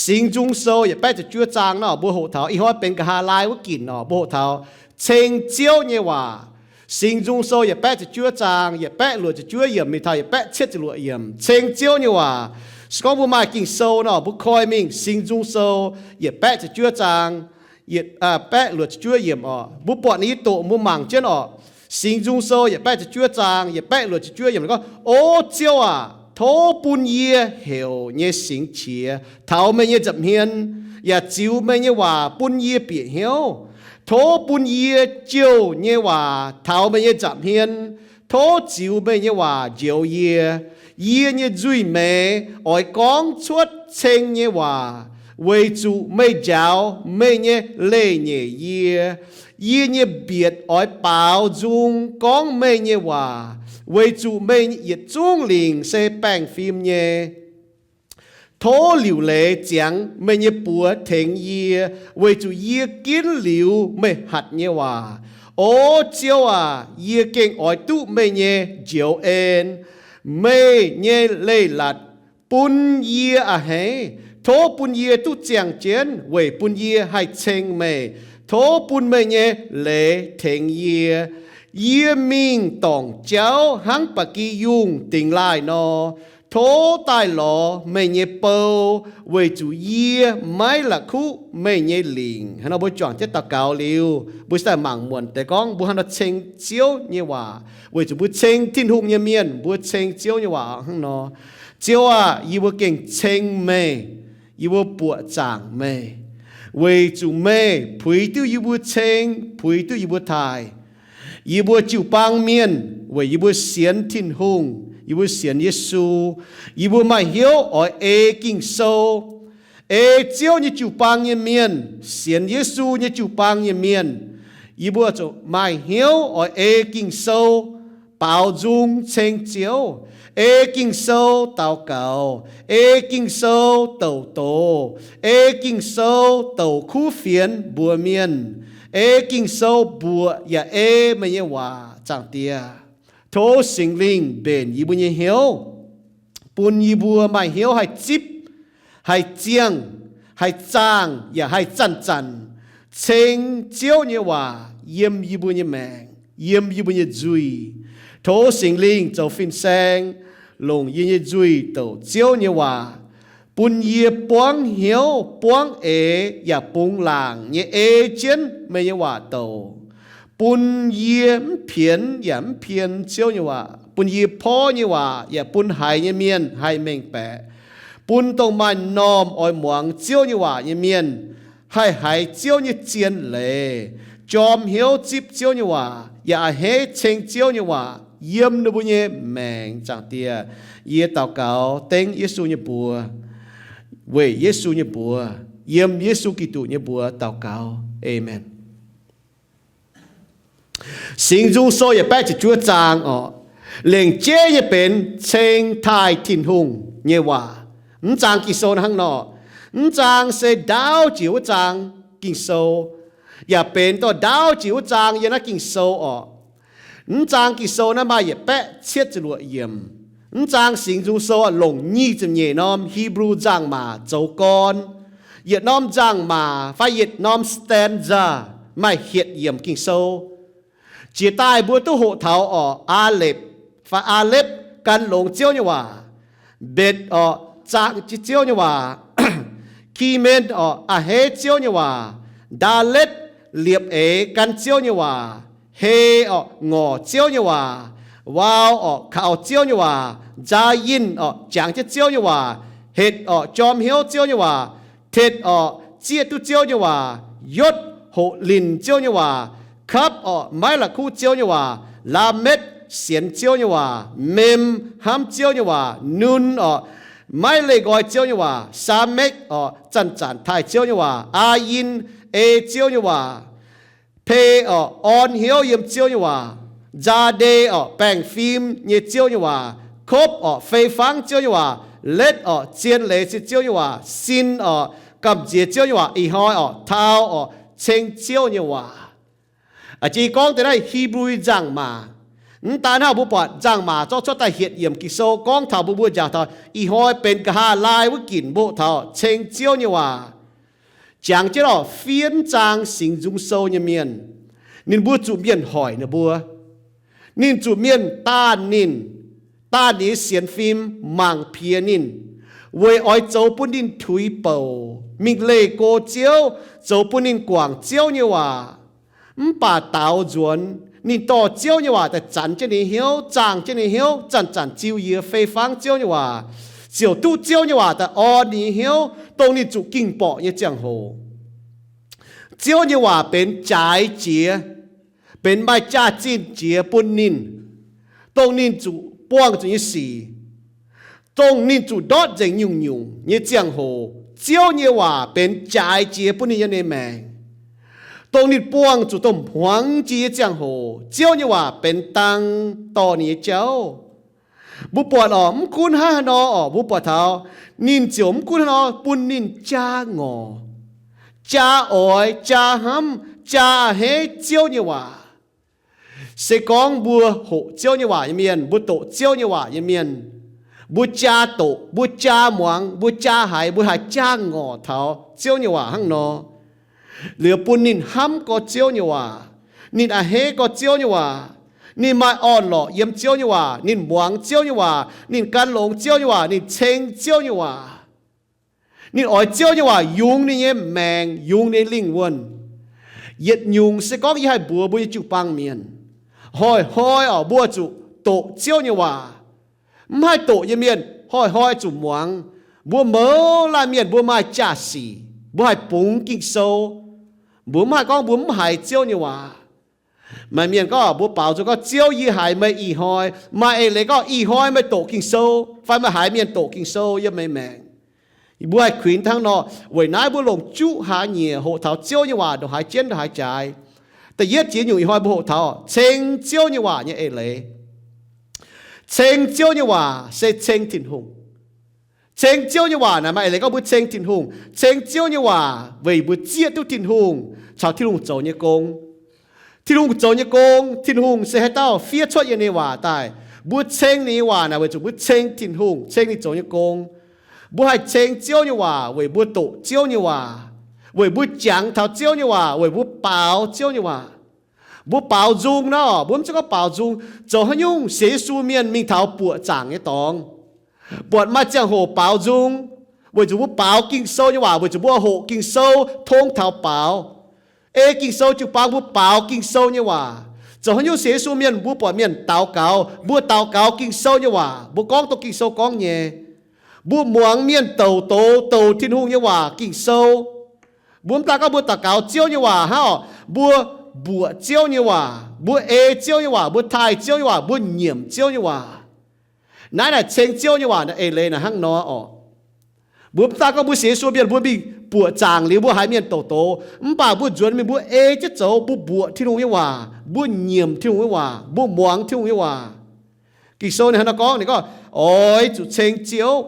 Singx Nzung Sou yietc baeqv ziepc juov zaang nor, mbuo hoqc taux ih hnoi benx nqa'haav laai wuov ginc nor, mbuo hoqc taux ceng Ziouv nyei waac. Singx Nzung Sou yietc baeqv ziepc juov zaang, yietc baeqv luoqc ziepc juov yiemc mingh taux yietc baeqv cietv ziepc luoqc yiemc, ceng Ziouv nyei waac. Se gorngv mbuo maaih Ging-Sou nor, mbuo koi mingh Singx Nzung Sou yietc baeqv ziepc juov zaang, yietc, aa, baeqv luoqc ziepc juov yiemc oc. Mbuo buatc ninh nyei doqc mbuo mangc jienv oc. Singx Nzung Sou yietc baeqv ziepc juov zaang, yietc baeqv luoqc ziepc juov yiemc gorngv, O Ziouv aac, tov bun yie heuc nyei singx qiex taux meih nyei nza'hmien, yaac ziux meih nyei waac bun yie bieqc hnyouv. Tov bun yie jouh nyei waac taux meih nyei nza'hmien. Tov ziux meih nyei waac njoux yie. Yie nyei nzuih meix oix gorngv cuotv ceng nyei waac, weic zuqc meih njaaux meih nyei leiz-nyeic yie. Yie nyei mbietc oix baaux nzung gorngv meih nyei waac, weic zuqc meih yietc zungv lingc se baengh fim nyei. Tov liuc leiz ziangx meih nyei buoz tengx yie, weic zuqc yie ginv liuz meih hatc nyei waac. O Ziouv aac, yie gengh oix duqv meih nyei njoux en. Meih nyei leiz-latc bun yie a'hneiv. Tov bun yie duqv ziangh jienv weic bun yie haih ceng meih. Tov bun meih nyei leiz tengx yie. Yie mingh dorngc jauv hnangv ba'gi yungh dingx laaih nor. Tov daaih lorz meih nyei bou, weic zuqc yie maiv la'kuqv meih nyei lingc. Hnangv nor mbuo juangc jienv daux gaux liuz, mbuo se daaih mangc muonc deix gorngv mbuo hnangv nor ceng Ziouv nyei waac, weic zuqc mbuo ceng Tin-Hungh nyei mienh, mbuo ceng Ziouv nyei waac hnangv nor, Ziouv aah! Yie mbuo gengh ceng meih. Yie mbuo buoqc zaangc meih, weic zuqc meih puix duqv yie mbuo ceng, puix duqv yie mbuo taaih. Yie mbuo jiu-baang mienh weic yie mbuo sienx Tin-Hungh, yie mbuo sienx Yesu, yie mbuo maaih hnyouv oix ei Ging-Sou, ei Ziouv nyei jiu-baang nyei mienh, sienx Yesu nyei jiu-baang nyei mienh. Yie mbuo zuqc maaih hnyouv oix ei Ging-Sou, baaux nzung ceng Ziouv, ei Ging-Sou daux gaux, ei Ging-Sou douc doz, ei Ging-Sou douc kuv fienx mbuox mienh, ei Ging-Sou mbuoqc yaac ei meih nyei waac, Zaangc Diex. Tov Singx Lingh mbenc yie mbuo nyei hnyouv, bun yie mbuo maaih hnyouv haih zipv, haih ziangh, haih zaangh yaac haih zanc-zanc ceng Ziouv nyei waac yiem yie mbuo nyei maengc, yiem yie mbuo nyei nzuih. Tov Singx Lingh zoux fin-saeng longc yie nyei nzuih douc Ziouv nyei waac, bun yie buangv hnyouv, buangv eix yaac bungx laangc nyei ei jienv meih nyei waac douc, bun yie mv pienx yaac mv pien Ziouv nyei waac, bun yie porv nyei waac yaac bun haiz nyei mienh haih mengh baeqc, bun dongh maaih m'normh oix muangx Ziouv nyei waac nyei mienh haih haiz Ziouv nyei zien leiz, jorm hnyouv zipv Ziouv nyei waac, yaac a'hneiv ceng Ziouv nyei waac yiem ninh mbuo nyei maengc, Zaangc Diex. Yie daux gaux dengv Yesu nyei mbuox, weic Yesu nyei mbuox, yiem Yesu Giduc nyei mbuox daux gaux. Aamen. Singx Nzung Sou yietc baeqv ziepc juov zaang oc, lengc jeiv nyei benx ceng taaih Tin-Hungh nyei waac. Mv zaang Ging-Sou hnangv nor, mv zaang se ndaauv jiex wuov zaang Ging-Sou, yaac benx dorh ndaauv jiex wuov zaang yiem naaiv Ging-Sou oc. Mv zaang Ging-Sou naaiv maaih yietc baeqv cietv ziepc luoqc yiemc. Mv zaang Singx Nzung Sou longc nyic ziepc nyeic norm Hipv^lu nzangc-maac zoux gorn. Yietc norm nzangc-maac fai yietc norm stanza maaih hietc yiemc Ging-Sou. Jiex daaih mbuo duqv hoqc taux oc, Aa^lepv fai Aa^lepv gan longx Ziouv nyei waac. Mbetc oc, zaangc jienv Ziouv nyei waac. Ki^men oc, a'hneiv Ziouv nyei waac. Ndaa^letv, liepc eix gan Ziouv nyei waac. Hei oc, ngorc Ziouv nyei waac. Waau oc, kaux Ziouv nyei waac. Nzaa^yinh oc, jangx jienv Ziouv nyei waac. Hetc oc, jorm hnyouv Ziouv nyei waac. Tetc oc, zieqv duqv Ziouv nyei waac. Yotv, hoqc linc Ziouv nyei waac. Kapv oc, maiv la'kuqv Ziouv nyei waac. Laametv, sienx Ziouv nyei waac. Mem, hnamv Ziouv nyei waac. Nun oc, maiv leih nqoi Ziouv nyei waac. Saametv oc, zanc-zanc taaih Ziouv nyei waac. Aa^yin, ei Ziouv nyei waac. Pe oc, orn hnyouv yiem Ziouv nyei waac. Nzaa^nde oc, baengh fim nyei Ziouv nyei waac. Kopv oc, fei fangv Ziouv nyei waac. Letv oc, zien leiz se Ziouv nyei waac. Sin oc, gamh nziex Ziouv nyei waac. Ih hnoi oc, tau oc, ceng Ziouv nyei waac. Aa, jiex gorngv deix naaiv Hipv^lu nzangc-maac, Mv daan hnangv, mbuo buatc nzangc-maac zorqv cuotv daaih hietc yiemc Ging-Sou gorngv taux mbuo, mbuo njaaux taux ih hnoi benx nqa'haav laai wuov ginc mbuo hoqc taux ceng Ziouv nyei waac. Jangx jienv oc, fiev zaang Singx Nzung Sou nyei mienh, ninh mbuo zuqc mienh hoic ninh mbuo. Ninh zuqc mienh daanh ninh, daanh ninh nyei sienx fim, mangc piex ninh, weic oix zoux bun ninh tuix bouc mingh leih go Ziouv, zoux bun ninh guangc Ziouv nyei waac. Mv baac daaux nzuonx ninh dorh Ziouv nyei waac daaih zanc jienv ninh nyei hnyouv, zaangh jienv ninh nyei hnyouv, zanc-zanc ziux yie fei fangv Ziouv nyei waac, ziouc duqv Ziouv nyei waac daaih orn ninh nyei hnyouv, dongh ninh zuqc ging-borqc nyei ziangh hoc. Ziouv nyei waac benx jaaix jiex, benx maaih jaax-zinh jiex bun ninh, dongh ninh zuqc buangh zuqc nyei sic, dongh ninh zuqc ndortv nzengc nyungc-nyungc nyei ziangh hoc, Ziouv nyei waac benx jaaix jiex bun ninh nyei maengc. Dongh ninh buangh zuqc dongh hmuangx jiex nyei ziangh hoc, Ziouv nyei waac benx dang dorh ninh nyei jauv. Mbuo buatc oc, mv gunv hnangv haaix nor oc, mbuo buatc taux ninh ziouc mv gunv hnangv haaix nor bun ninh jaa ngorc, jaa oix, jaa hnamv, jaa a'hneiv Ziouv nyei waac. Se gorngv mbuo hoqc Ziouv nyei waac nyei mienh, mbuo doqc Ziouv nyei waac nyei mienh, mbuo jaa doqc, mbuo jaa muangx, mbuo jaa haiz, mbuo haih jaa ngorc taux Ziouv nyei waac hnangv nor, liuz bun ninh hnamv gorx Ziouv nyei waac, ninh a'hneiv gorx Ziouv nyei waac, ninh maaih orn-lorqc yiem Ziouv nyei waac, ninh muangx Ziouv nyei waac, ninh gan longx Ziouv nyei waac, ninh ceng Ziouv nyei waac. Ninh oix Ziouv nyei waac yungz ninh nyei maengc, yungz ninh nyei lingh wuonh. Yietc nyungc se gorngv yie haih mbuox mbuo nyei jiu-baang mienh, hnoi-hnoi oc, mbuo zuqc doqc Ziouv nyei waac. Mv haih doqc nyei mienh hnoi-hnoi zuqc muangx. Mbuo mouz laanh mienh mbuo maaih jaa-sic, mbuo haih bungx Ging-Sou. Mbuo mv haih gorngv mbuo mv haiz Ziouv nyei waac. Maaih mienh gorngv, mbuo baaux nzung gorngv, Ziouv, yie haiz meih ih hnoi, maaih eix leiz gorngv ih hnoi meih doqc Ging-Sou fai meih haiz mienh doqc Ging-Sou yiem meih maengc. Mbuo haih kuinx hnangv nor, weic naaiv mbuo longc juqv hlaax nyieqc hoqc taux Ziouv nyei waac ndongc haaix jienv ndongc haaix jaaix. Da'yietv jiex nyungc ih hnoi mbuo hoqc taux ceng Ziouv nyei waac nyei eix leiz. Ceng Ziouv nyei waac se ceng Tin-Hungh. Ceng Ziouv nyei waac naaic maaih eix leiz gorngv mbuo ceng Tin-Hungh. Ceng Ziouv nyei waac weic mbuo zieqv duqv Tin-Hungh caux Tin-Hungh zoux nyei gong. Tin-Hungh zoux nyei gong, Tin-Hungh se haaix dauh fiev cuotv yiem ninh nyei waac daaih. Mbuo ceng ninh nyei waac naaic weic zuqc mbuo ceng Tin-Hungh, ceng ninh zoux nyei gong. Mbuo haih ceng Ziouv nyei waac weic mbuo doqc Ziouv nyei waac, weic mbuo jangx taux Ziouv nyei waac, weic mbuo baaux Ziouv nyei waac. Mbuo baaux nzung nor, mbuo mv zeiz gorngv baaux nzung zoux haaix nyungc. Sienx Yesu mienh mingh taux buoqc zaangc nyei dorngx, buatc maaih ziangh hoc baaux nzung, weic zuqc mbuo baaux Ging-Sou nyei waac, weic zuqc mbuo hoqc Ging-Sou tong taux baaux. Ei Ging-Sou jiu-baang mbuo baaux Ging-Sou nyei waac. Zoux haaix nyungc sienx Yesu mienh mbuo buatc mienh daux gaux, mbuo daux gaux Ging-Sou nyei waac, mbuo gorngv dongh Ging-Sou gorngv nyei. Mbuo muangx mienh douc doz douc Tin-Hungh nyei waac Ging-Sou. Mbuo mv daaih gorngv mbuo daux gaux Ziouv nyei waac hnangv oc, mbuo mbuoqc Ziouv nyei waac, mbuo ei Ziouv nyei waac, mbuo taaih Ziouv nyei waac, mbuo nyiemc Ziouv nyei waac. Naaiv naaic ceng Ziouv nyei waac naaiv eix leiz naaic hnangv nor oc. Mbuo mv daaih gorngv mbuo sienx Yesu mienh mbuo mingh buoqc zaangc liuz mbuo haiz mienh douc doz, mv baac mbuo nzuonx mingh mbuo ei jienv zoux, mbuo mbuoqc Tin-Hungh nyei waac, mbuo nyiemc Tin-Hungh nyei waac, mbuo muangx Tin-Hungh nyei waac. Ging-Sou ninh hnangv naaiv gorngv, ninh gorngv, oix zuqc ceng Ziouv,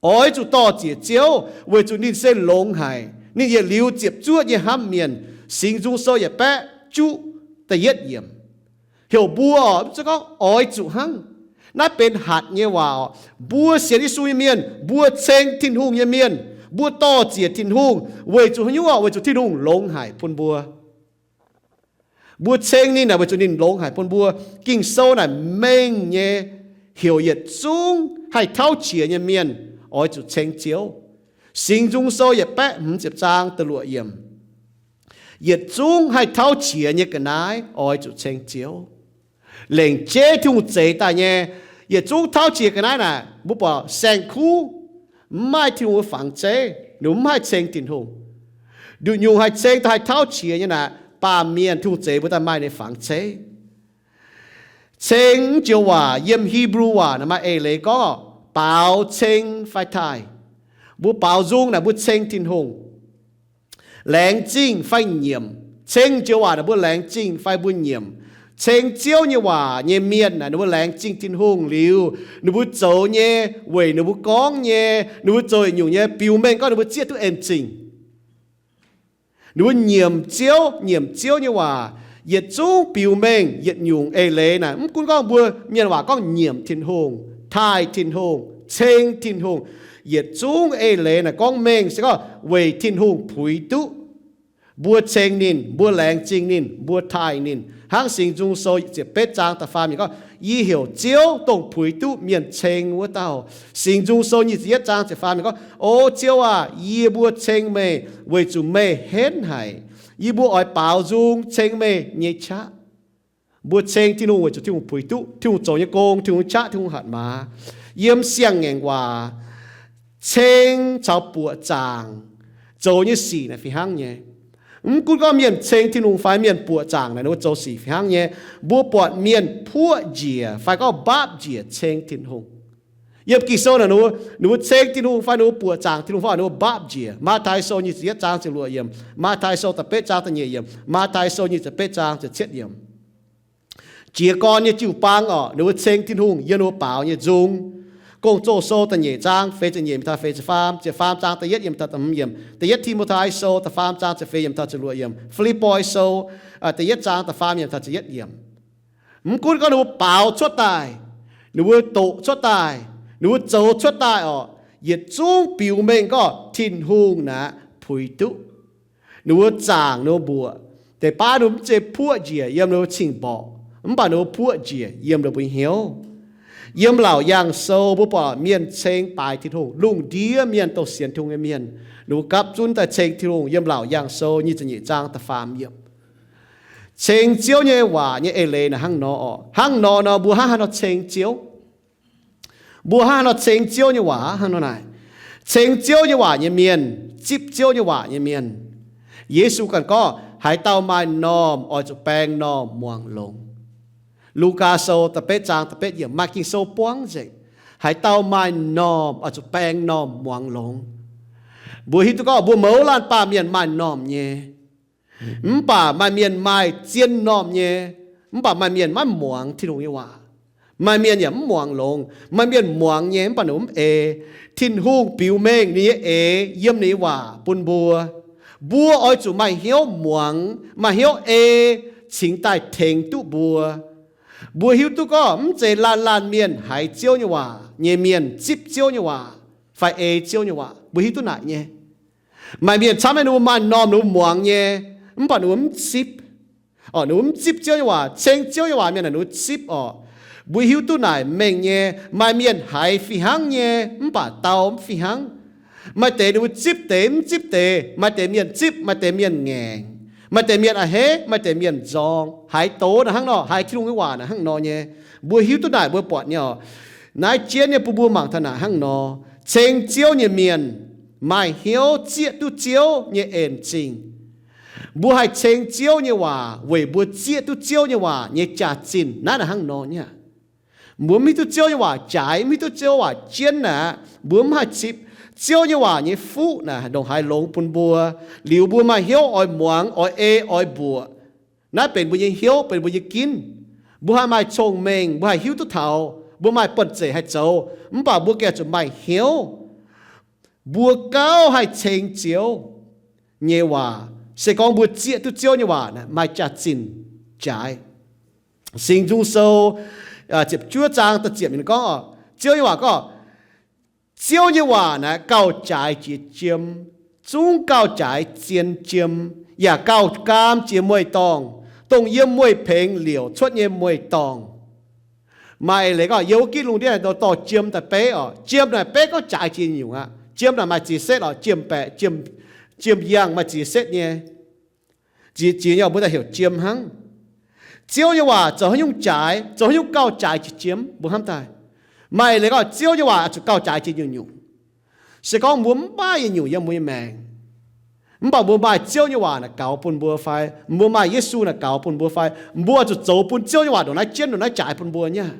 oix zuqc dor-ziec Ziouv, weic zuqc ninh se longx haic. Ninh yietc liuz ziepc zuoqv nyei hnamv mienh. Singx Nzung Sou yietc baeqv juqv da'yietv yiemc. Heuc mbuo oc, mv zeiz gorngv oix zuqc hnangv. Naaiv benx hatc nyei waac oc. Mbuo sienx Yesu nyei mienh, mbuo ceng Tin-Hungh nyei mienh, mbuo dor-ziec Tin-Hungh weic zuqc haaix nyungc oc? Weic zuqc Tin-Hungh longx haic bun mbuo. Mbuo ceng ninh naaic weic zuqc ninh longx haic bun mbuo. Ging-Sou naaic mengh nyei heuc yietc zungv haih tauv qiex nyei mienh oix zuqc ceng Ziouv. Singx Nzung Sou yietc baeqv hmz ziepc zaang da'luoqc yiemc. Yietc zungv haih tauv qiex nyei ga'naaiv oix zuqc ceng Ziouv. Lengc jeiv Tin-Hungh zeix daaih nyei, yietc zungv tauv qiex ga'naaiv naaic, mbuo buatc saeng-kuv mv maaih Tin-Hungh fangx zeiv, ninh mbuo mv haih ceng Tin-Hungh. Nduqc nyungc haih ceng daaih haih tauv qiex nyei naaic, baamh mienh Tin-Hungh zeix mbuo daaih maaih ninh fangx zeiv. Ceng joux waac yiem Hipv^lu waac naaic maaih eix leiz gorngv baaux ceng fai taaih. Mbuo baaux nzung naaic mbuo ceng Tin-Hungh. Laengz zingh fai nyiemc. Ceng joux waac naaic mbuo laengz zingh fai mbuo nyiemc. Ceng Ziouv nyei waac nyei mienh naaic ninh mbuo laengz zingh Tin-Hungh liuz, ninh mbuo zoux nyei, weic ninh mbuo gorngv nyei, ninh mbuo zoux yietc nyungc nyei biux mengh gorngv ninh mbuo zieqv duqv en zingh. Ninh mbuo nyiemc Ziouv, nyiemc Ziouv nyei waac, Yietc zungv biux mengh yietc nyungc eix leiz naaic, mv gunv gorngv mbuo mienh waac gorngv nyiemc Tin-Hungh, taaih Tin-Hungh, ceng Tin-Hungh, yietc zungv eix leiz naaic gorngv mengh se gorngv weic Tin-Hungh puix duqv mbuo ceng ninh, mbuo laengz zingh ninh, mbuo taaih ninh. Hnangv Singx Nzung Sou ziepc betv zaang da'faam yiemc gorngv, Yie heuc Ziouv, dongh puix duqv mienh ceng wuov dauh. Singx Nzung Sou nyic ziepc yietv zaang ziepc faam yiemc gorngv, O Ziouv aah! Yie mbuo ceng meih weic zuqc meih henv haic. Yie mbuo oix baaux nzung ceng meih nyei qaqv. Mbuo ceng Tin-Hungh weic zuqc Tin-Hungh puix duqv, Tin-Hungh zoux nyei gong, Tin-Hungh qaqv, Tin-Hungh hatc maaz. Yiem siang-ngaengc waac, ceng caux buoqc zaangc zoux nyei sic naaic fih hnangv nyei. Mv gunv gorngv mienh ceng Tin-Hungh fai mienh buoqc zaangc naaic, ninh mbuo zoux sic fih hnangv nyei. Mbuo buatc mienh puoqv njiec fai gorngv mbaapv njiec ceng Tin-Hungh. Yiem Ging-Sou naaic, ninh mbuo ceng Tin-Hungh fai ninh mbuo buoqc zaangc Tin-Hungh fai ninh mbuo mbaapv njiec. Matv^taai Sou nyic ziepc yietv zaang ziepc luoqc yiemc, Matv^taai Sou da'betv zaang da'nyeic yiemc, Matv^taai Sou nyic ziepc betv zaang ziepc cietv yiemc. Jiez gorn nyei jiu-baang orqc, ninh mbuo ceng Tin-Hungh yiem ninh mbuo baaux nyei nzung. Gong-Zoh Sou da'nyeic zaang feix ziepc nyeic mingh taux feix ziepc faam, ziepc faam zaang da'yietv yiemc taux da'hmz yiemc, da'yietv Ti^mo^tai Sou da'faam zaang ziepc feix yiemc taux ziepc luoqc yiemc, Fi^lipv^poi Sou da'yietv zaang da'faam yiemc taux ziepc yietv yiemc. Mv gunv gorngv ninh mbuo baaux cuotv daaih, ninh mbuo doqc cuotv daaih, ninh mbuo zoux cuotv daaih orqc, yietc zungv biux mengh gorngv Tin-Hungh naaic puix duqv. Ninh mbuo zaangc ninh mbuo mbuoqc, deix baav ninh mbuo mv zeiz puoqv njiec yiem ninh mbuo cing-mborqc, mv baac ninh mbuo puoqv njiec yiem ninh mbuo hnyouv. Yiem Laauc Yaangh Sou mbuo buatc mienh ceng baaix Tin-Hungh, lungh ndiev mienh dongh sienx Tin-Hungh nyei mienh, ninh mbuo gapv zunv daaih ceng Tin-Hungh. Yiem Laauc Yaangh Sou nyic ziepc nyeic zaang da'faam yiemc. Ceng Ziouv nyei waac nyei eix leiz naaic hnangv nor orqc. Hnangv nor nor mbuo hnangv haaix nor ceng Ziouv? Mbuo hnangv haaix nor ceng Ziouv nyei waac? Hnangv nor naaic, ceng Ziouv nyei waac nyei mienh, zipv Ziouv nyei waac nyei mienh. Yesu ganh gorngv, Haaix dauh maaih m'normh oix zuqc baeng m'normh muangx longx. Lugaa Sou da'betv zaang da'betv yiemc maaih Ging-Sou buangv nzengc, Haaix dauh maaih m'normh oix zuqc baeng m'normh muangx longx. Mbuo hiuv duqv gorngv mbuo mouz laanh baamh mienh maaih m'normh nyei. Mv baac maaih mienh maaih zien m'normh nyei, mv baac maaih mienh maiv muangx Tin-Hungh nyei waac. Maaih mienh yaac mv muangx longx. Maaih mienh muangx nyei, mv baac ninh mv ei. Tin-Hungh biux mengh ninh nyei eix yiem ninh nyei waac bun mbuo. Mbuo oix zuqc maaih hnyouv muangx, maaih hnyouv ei, cingx daaih tengx duqv mbuo. Mbuo hiuv duqv gorngv mv zeiz laanh laanh mienh haiz Ziouv nyei waac nyei mienh zipv Ziouv nyei waac fai ei Ziouv nyei waac. Mbuo hiuv duqv naaic nyei. Maaih mienh camv nyei, ninh mbuo maaih m'normh, ninh mbuo muangx nyei, mv baac ninh mbuo mv zipv. Orqc, ninh mbuo mv zipv Ziouv nyei waac. Ceng Ziouv nyei waac mienh naaic ninh mbuo zipv orqc. Mbuo hiuv duqv naaic mengh nyei, maaih mienh haiz fih hnangv nyei, mv baac dau mv fih hnangv. Maaih deix ninh mbuo zipv deix mv zipv deix, maaih deix mienh zipv, maaih deix mienh ngaengc, maaih deix mienh a'hneiv, maaih deix mienh nzorng. Haiz doz naaic hnangv nor, haiz Tin-Hungh nyei waac naaic hnangv nor nyei. Mbuo hiuv duqv naaic mbuo buatc nyei orqc. Naaiv jienv nyei bun mbuo mangc taux naaic hnangv nor, ceng Ziouv nyei mienh maaih hnyouv zieqv duqv Ziouv nyei en zingh. Mbuo haih ceng Ziouv nyei waac weic mbuo zieqv duqv Ziouv nyei waac nyei jaax-zinh. Naaiv naaic hnangv nor nyei aqv. Mbuo mv hiuv duqv Ziouv nyei waac jaaix, mv hiuv duqv Ziouv waac jienv naaic, mbuo mv haih zipv Ziouv nyei waac nyei fuqv naaic ndongc haaix longx bun mbuo. Liuz mbuo maaih hnyouv oix muangx, oix ei, oix mbuoqc. Naaiv benx mbuo nyei hnyouv, benx mbuo nyei ginv. Mbuo haih maaih cong-mengh, mbuo haih hiuv duqv taux, mbuo maaih buonv-zeic haih zoux, mv baac mbuo gengh zuqc maaih hnyouv. Mbuo gauh haih ceng Ziouv nyei waac. Se gorngv mbuo zieqv duqv Ziouv nyei waac naaic, maaih jaax-zinh jaaix. Singx Nzung Sou ziepc juov zaang da'ziepc yiemc gorngv, Ziouv nyei waac gorngv, Ziouv nyei waac naaiv gauh jaaix jiex jiem, zungv gauh jaaix zien jiem, yaac gauh gaam jiex mueiz-dorngh, dongh yiem mueiz-pengx liouc cuotv nyei mueiz-dorngh. Maaih leiz gorngv yiem wuov gitv lungh ndiev dorh jiem daaih beiv orqc. Jiem naaic beiv gorngv jaaix jiex nyungc aqv. Jiem naaic maaih ziex setv orqc, jiem-baeqc, jiem, jiem-yangh maaih ziex setv nyei. Ziex jiex nyei mbuo daaih heuc jiem hnangv. Ziouv nyei waac zoux haaix nyungc jaaix, zoux haaix nyungc gauh jaaix jiex jiem mbuo hnamv daaih. Maaih leiz gorngv Ziouv nyei waac zuqc gauh jaaix jiex nyungc-nyungc. Se gorngv mbuo mv maaih nyungc-nyungc yiem mbuo nyei maengc, mv baac mbuo maaih Ziouv nyei waac naaic gaux bun mbuo fai, mbuo maaih Yesu naaic gaux bun mbuo fai, mbuo zuqc zoux bun Ziouv nyei waac ndongc naaiv jienv ndongc naaiv jaaix bun mbuo nyei aqv.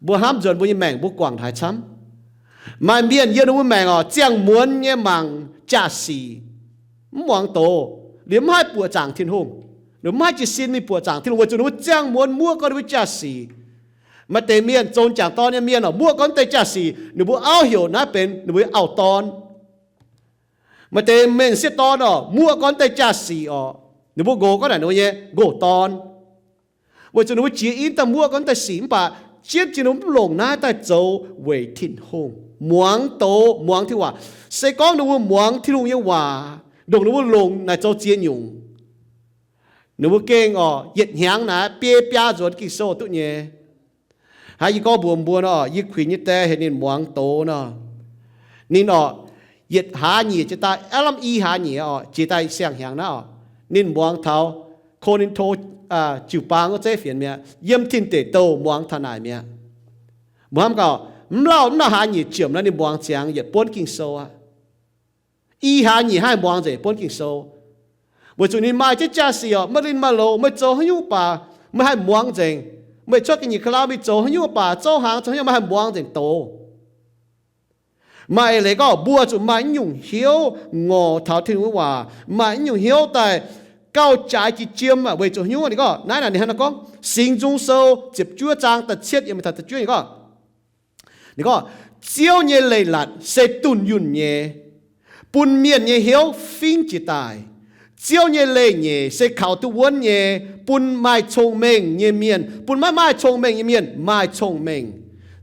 Mbuo hnamv nzuonx mbuo nyei maengc mbuo guangc haaix camv. Maaih mienh yiem ninh mbuo maengc orqc, ziangh muonz nyei mangc jaa-sic, mv muangx doz, liemh mv haih buoqc zaangc Tin-Hungh. Ninh mv haih jiez sin mingh buoqc zaangc Tin-Hungh weic zuqc ninh mbuo ziangh muonz muoqv gorn ninh mbuo jaa-sic. Maaih deix mienh, zong jangc dorn nyei mienh orqc, muoqv gorn deix jaa-sic, ninh mbuo auv heuc naaiv benx ninh mbuo nyei auv-dorn. Maaih deix mienh sieqv dorn orqc, muoqv gorn deix jaa-sic orqc, Ninh mbuo nqox gorngv naaic ninh mbuo nyei nqox dorn, weic zuqc ninh mbuo jiex in daaih muoqv gorngv daaih sic, mv baac jienv jiex ninh mbuo mv longc naaiv daaih zoux weic Tin-Hungh, muangx doz, muangx Tin-Hungh waac. Se gorngv ninh mbuo muangx Tin-Hungh nyei waac, ndongc ninh mbuo longc naaic zoux ziex nyungc, ninh mbuo gengh oc yietc hnyangx naaic biei biaa nzuonx Ging-Sou duqv nyei. Hnangv yie gorngv mbuox mbuo nor, yie kuinx nyei die heuc ninh muangx doz nor, ninh oc, yietc hlaax nyieqc jiex daaih, aav lamh i hlaax nyieqc oc, jiex daaih siang-hnyangx naaiv oc, ninh muangx taux Ko^lin^to jiu-baang wuov zeiv fienx mi'aqv, yiem Tin Deic Douh muangx taux naaic mi'aqv. Mbuo hnamv gaax, mv lauh mv lauh hlaax nyieqc jiex naaiv ninh muangx ziangx yietc buonv Ging-Sou aqv. I hlaax nyieqc haih muangx nzengc buonv Ging-Sou, weic zuqc ninh maaih jienv jaa-sic oc, maaih lin maaih loz, meih zoux haaix nyungc baac meih haih muangx nzengc. Meih cuotv ga'nyiec ka'laa, meih zoux haaix nyungc baac, zouv hnaangx zoux haaix nyungc, meih haih muangx nzengc doz. Maaih eix leiz gorngv mbuo zuqc maaih i nyungc hnyouv ngorc taux Tin-Hungh nyei waac, maaih i nyungc hnyouv daaih gauh jaaix jiex jiem aqv. Weic zuqc haaix nyungc? Ninh gorngv naaiv naaic, ninh hnangv naaiv gorngv, Singx Nzung Sou ziepc juov zaang da'cietv yiem, da'cietv yiem ninh gorngv, ninh gorngv, Ziouv nyei leiz-latc se dunh yunh nyei, bun mienh nyei hnyouv fingv jiez daaih. Ziouv nyei leiz-nyeic se kaux duqv wuonv nyei, bun maaih cong-mengh nyei mienh, bun maiv maaih cong-mengh nyei mienh maaih cong-mengh.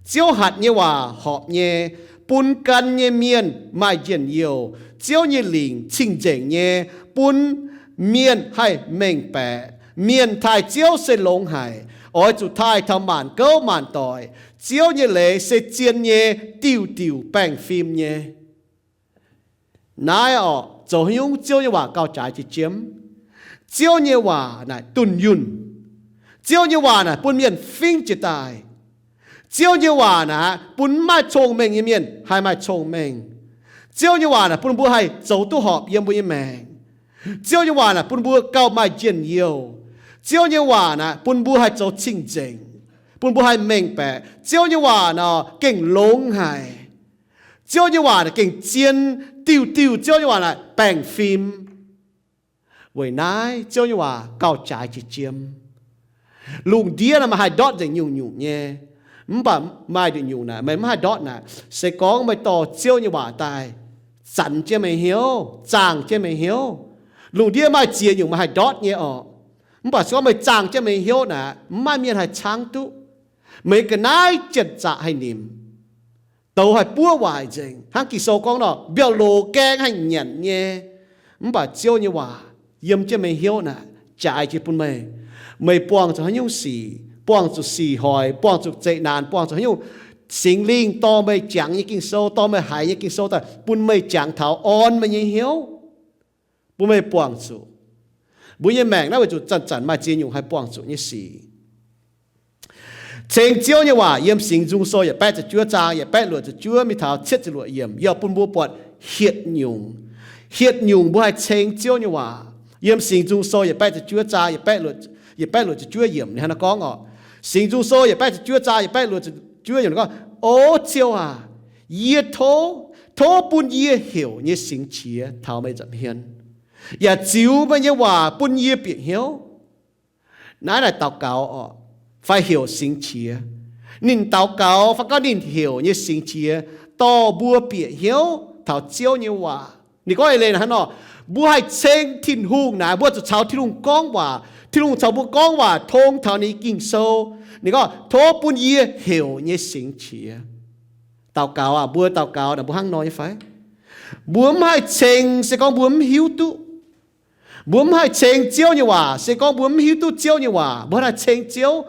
Ziouv hatc nyei waac horpc nyei, bun gan nyei mienh maaih njien-youh. Ziouv nyei lingc cing-nzengc nyei, bun mienh haih mengh baeqc. Mienh taaih Ziouv se longx haic, oix zuqc taaih taux maanc gouv maanc doic. Ziouv nyei leiz se zien nyei, diuh diuc baengh fim nyei. Naaiv oc, zoux haaix nyungc Ziouv nyei waac gauh jaaix jiex jiem? Ziouv nyei waac naaic dunh yunh. Ziouv nyei waac naaic bun mienh fingv jiez daaih. Ziouv nyei waac naaic bun maiv maaih cong-mengh nyei mienh haih maaih cong-mengh. Ziouv nyei waac naaic bun mbuo haih zoux duqv horpc yiem mbuo nyei maengc. Ziouv nyei waac naaic bun mbuo gauh maaih njien-youh. Ziouv nyei waac naaic bun mbuo haih zoux cing-nzengc, bun mbuo haih mengh baeqc. Ziouv nyei waac naaic gengh longx haic. Ziouv nyei waac naaic gengh zien, diuh diuh Ziouv nyei waac naaic baengh fim. Weic naaiv Ziouv nyei waac gauh jaaix jiex jiem. Lungh ndiev naaic maaih haih ndortv nzengc nyungc-nyungc nyei, mv baac maaih nduqc nyungc naaic meih mv haih ndortv naaic. Se gorngv meih dorh Ziouv nyei waac daaih zanx jienv meih hnyouv, zaangh jienv meih hnyouv. Lungh ndiev maaih ziex nyungc meih haih ndortv nyei orqc. Mv baac se gorngv meih zaangh jienv meih hnyouv naaic, mv maaih mienh haih caangv duqv. Meih ga'naaiv janx-zaqc haih nimc, douz haih buov waaic nzengc. Hnangv Ging-Sou gorngv nor, mbiauh loz gaeng haih nyanc nyei. Mv baac Ziouv nyei waac yiem jienv meih hnyouv naaic, jaaix jiex bun meih. Meih buangh zuqc haaix nyungc sic, buangh zuqc sic hoic, buangh zuqc zeqc naanc, buangh zuqc haaix nyungc, Singx Lingh dorh meih jangx nyei Ging-Sou, dorh meih haiz nyei Ging-Sou daaih bun meih jangx taux, orn meih nyei hnyouv, bun meih buangh zuqc. Mbuo nyei maengc naaiv weic zuqc zanc-zanc maaih ziex nyungc haih buangh zuqc nyei sic. Ceng Ziouv nyei waac yiem Singx Nzung Sou yietc baeqv ziepc juov zaang yietc baeqv luoqc ziepc juov mingh taux cietv ziepc luoqc yiemc, yaac bun mbuo buatc hietc nyungc, hietc nyungc mbuo haih ceng Ziouv nyei waac. Yiem Singx Nzung Sou yietc baeqv ziepc juov zaang yietc baeqv luoqc ziepc juov yiemc ninh hnangv naaiv gorngv oc. Singx Nzung Sou yietc baeqv ziepc juov zaang yietc baeqv luoqc ziepc juov yiemc gorngv, O Ziouv aac, yie tov, tov bun yie heuc nyei singx qiex taux meih nza'hmien, yaac ziux meih nyei waac bun yie bieqc hnyouv. Naaiv naaic daux gaux oc, fai heuc singx qiex. Ninh daux gaux fai gorngv ninh heuc nyei singx qiex dorh mbuo bieqc hnyouv taux Ziouv nyei waac. Ninh gorngv eix leiz hnangv nor, mbuo haih ceng Tin-Hungh naaic, mbuo zuqc caux Tin-Hungh gorngv waac. Tin-Hungh caux mbuo gorngv waac tong taux ninh Ging-Sou. Ninh gorngv, tov bun yie heuc nyei singx qiex. Daux gaux aac, mbuo daux gaux naaic mbuo hnangv nor nyei fai? Mbuo mv haih ceng se gorngv mbuo mv hiuv duqv. Mbuo mv haih ceng Ziouv nyei waac se gorngv mbuo mv hiuv duqv Ziouv nyei waac. Mbuo hnangv naaic ceng Ziouv,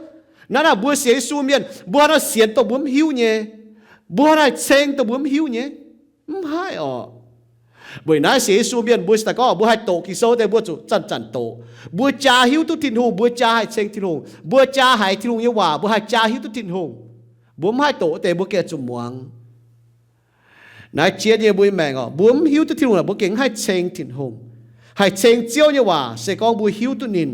naaiv naaic mbuo sienx Yesu mienh, mbuo hnangv naaic sienx dongh mbuo mv hiuv nyei. Mbuo hnangv naaic ceng dongh mbuo mv hiuv nyei. Mv haih oc. Weic naaiv sienx Yesu mienh mbuo se daaih gorngv mbuo haih doqc Ging-Sou deix mbuo zuqc zanc-zanc doqc. Mbuo jaa hiuv duqv Tin-Hungh, mbuo jaa haih ceng Tin-Hungh. Mbuo jaa haiz Tin-Hungh nyei waac, mbuo haih jaa hiuv duqv Tin-Hungh. Mbuo mv haih doqc deix mbuo gengh zuqc muangx. Naaiv jiex nyei mbuo nyei maengc oc, mbuo mv hiuv duqv Tin-Hungh naaic mbuo gengh mv haih ceng Tin-Hungh. Haih ceng Ziouv nyei waac se gorngv mbuo hiuv duqv ninh.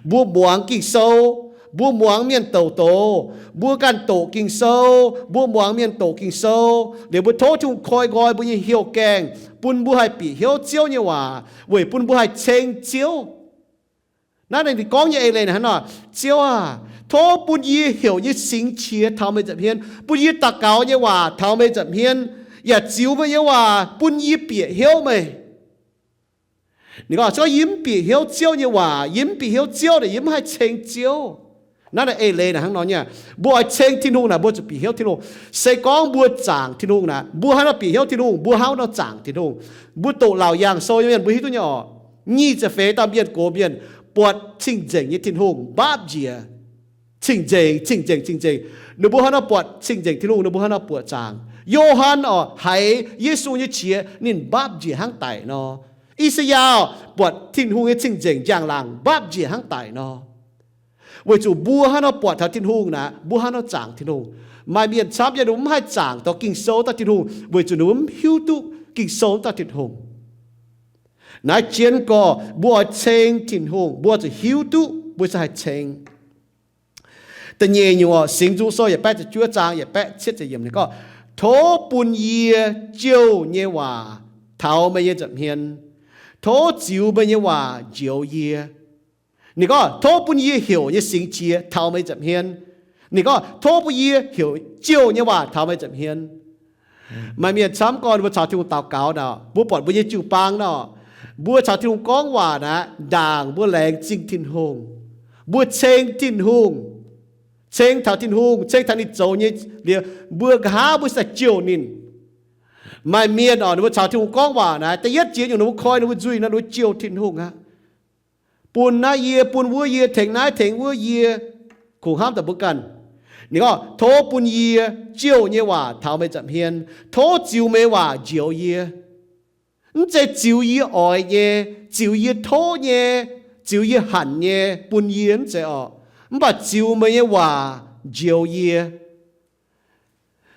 Mbuo muangx Ging-Sou, mbuo muangx mienh douc doz, mbuo ganh doqc Ging-Sou, mbuo muangx mienh doqc Ging-Sou, liuz mbuo tov Tin-Hungh koi nqoi mbuo nyei hnyouv gaengh, bun mbuo haih bieqc hnyouv Ziouv nyei waac, weic bun mbuo haih ceng Ziouv. Naaiv ninh gorngv nyei eix leiz hnangv nor, Ziouv aah, tov bun yie heuc nyei singx qiex taux meih nza'hmien, bun yie daux gaux nyei waac taux meih nza'hmien, yaac ziux meih nyei waac bun yie bieqc hnyouv meih. Ninh gorngv, se gorngv yie mv bieqc hnyouv Ziouv nyei waac, yie mv bieqc hnyouv Ziouv naaic, yie mv haih ceng Ziouv. Naaiv naaic eix leiz naaic hnangv nor nyei. Mbuo oix ceng Tin-Hungh naaic, mbuo zuqc bieqc hnyouv Tin-Hungh. Se gorngv mbuo zaangc Tin-Hungh naaic, mbuo hnangv nor bieqc hnyouv Tin-Hungh, mbuo hnangv nor zaangc Tin-Hungh. Mbuo doqc Laauc Yaangh Sou nyei mienh mbuo hiuv duqv nyei orqc. Nyic ziepc feix dauh mienh gox mienh buatc cing-nzengc nyei Tin-Hungh nqaapv njiec. Cing-nzengc, cing-nzengc, cing-nzengc. Ninh mbuo hnangv nor buatc cing-nzengc Tin-Hungh, ninh mbuo hnangv nor buatc zaangc. Yo^han orqc, haiz Yesu nyei qiex ninh nqaapv njiec hnangv daic nor. I^saa^yaa orqc, buatc Tin-Hungh nyei cing-nzengc njang-laangc nqaapv njiec hnangv daic nor. Weic zuqc mbuo hnangv nor buatc taux Tin-Hungh naaic, mbuo hnangv nor zaangc Tin-Hungh. Maaih mienh camv nyei, ninh mbuo mv haih zaangc taux Ging-Sou daaih Tin-Hungh, weic zuqc ninh mbuo mv hiuv duqv Ging-Sou daaih Tin-Hungh. Naaiv jienv gorx mbuo oix ceng Tin-Hungh, mbuo zuqc hiuv duqv mbuo se haih ceng. Da'nyeic nyungc orqc, Singx Nzung Sou yietc baeqv ziepc juov zaang yietc baeqv cietv ziepc yiemc ninh gorngv, tov bun yie jouh nyei waac taux meih nyei nza'hmien. Tov ziux meih nyei waac njoux yie. Ninh gorngv, tov bun yie heuc nyei singx qiex taux meih nza'hmien. Ninh gorngv, tov bun yie heuc jouh nyei waac taux meih nza'hmien. Maaih mienh camv gorngv mbuo caux Tin-Hungh daux gaux nor, mbuo buatc mbuo nyei jiu-baang nor, mbuo caux Tin-Hungh gorngv waac naaic, ndaangc mbuo laengz zingh Tin-Hungh, mbuo ceng Tin-Hungh, ceng taux Tin-Hungh, ceng taux ninh zoux nyei liuz, mbuo nqa'haav mbuo se jouh ninh. Maaih mienh orqc, ninh mbuo caux Tin-Hungh gorngv waac naaic, da'yietv jiex nyungc ninh mbuo koi ninh mbuo nzuih nor, ninh mbuo jouh Tin-Hungh aqv. Bun naaiv yie, bun wuov yie, tengx naaiv tengx wuov yie, kungx hnamv daaih mbuo ganh. Ninh gorngv, tov bun yie jouh nyei waac taux meih nza'hmien. Tov ziux meih nyei waac njoux yie. Mv zeiz ziux yie oix nyei, ziux yie tov nyei, ziux yie hanc nyei bun yie, mv zeiz orqc. Mv baac ziux meih nyei waac njoux yie.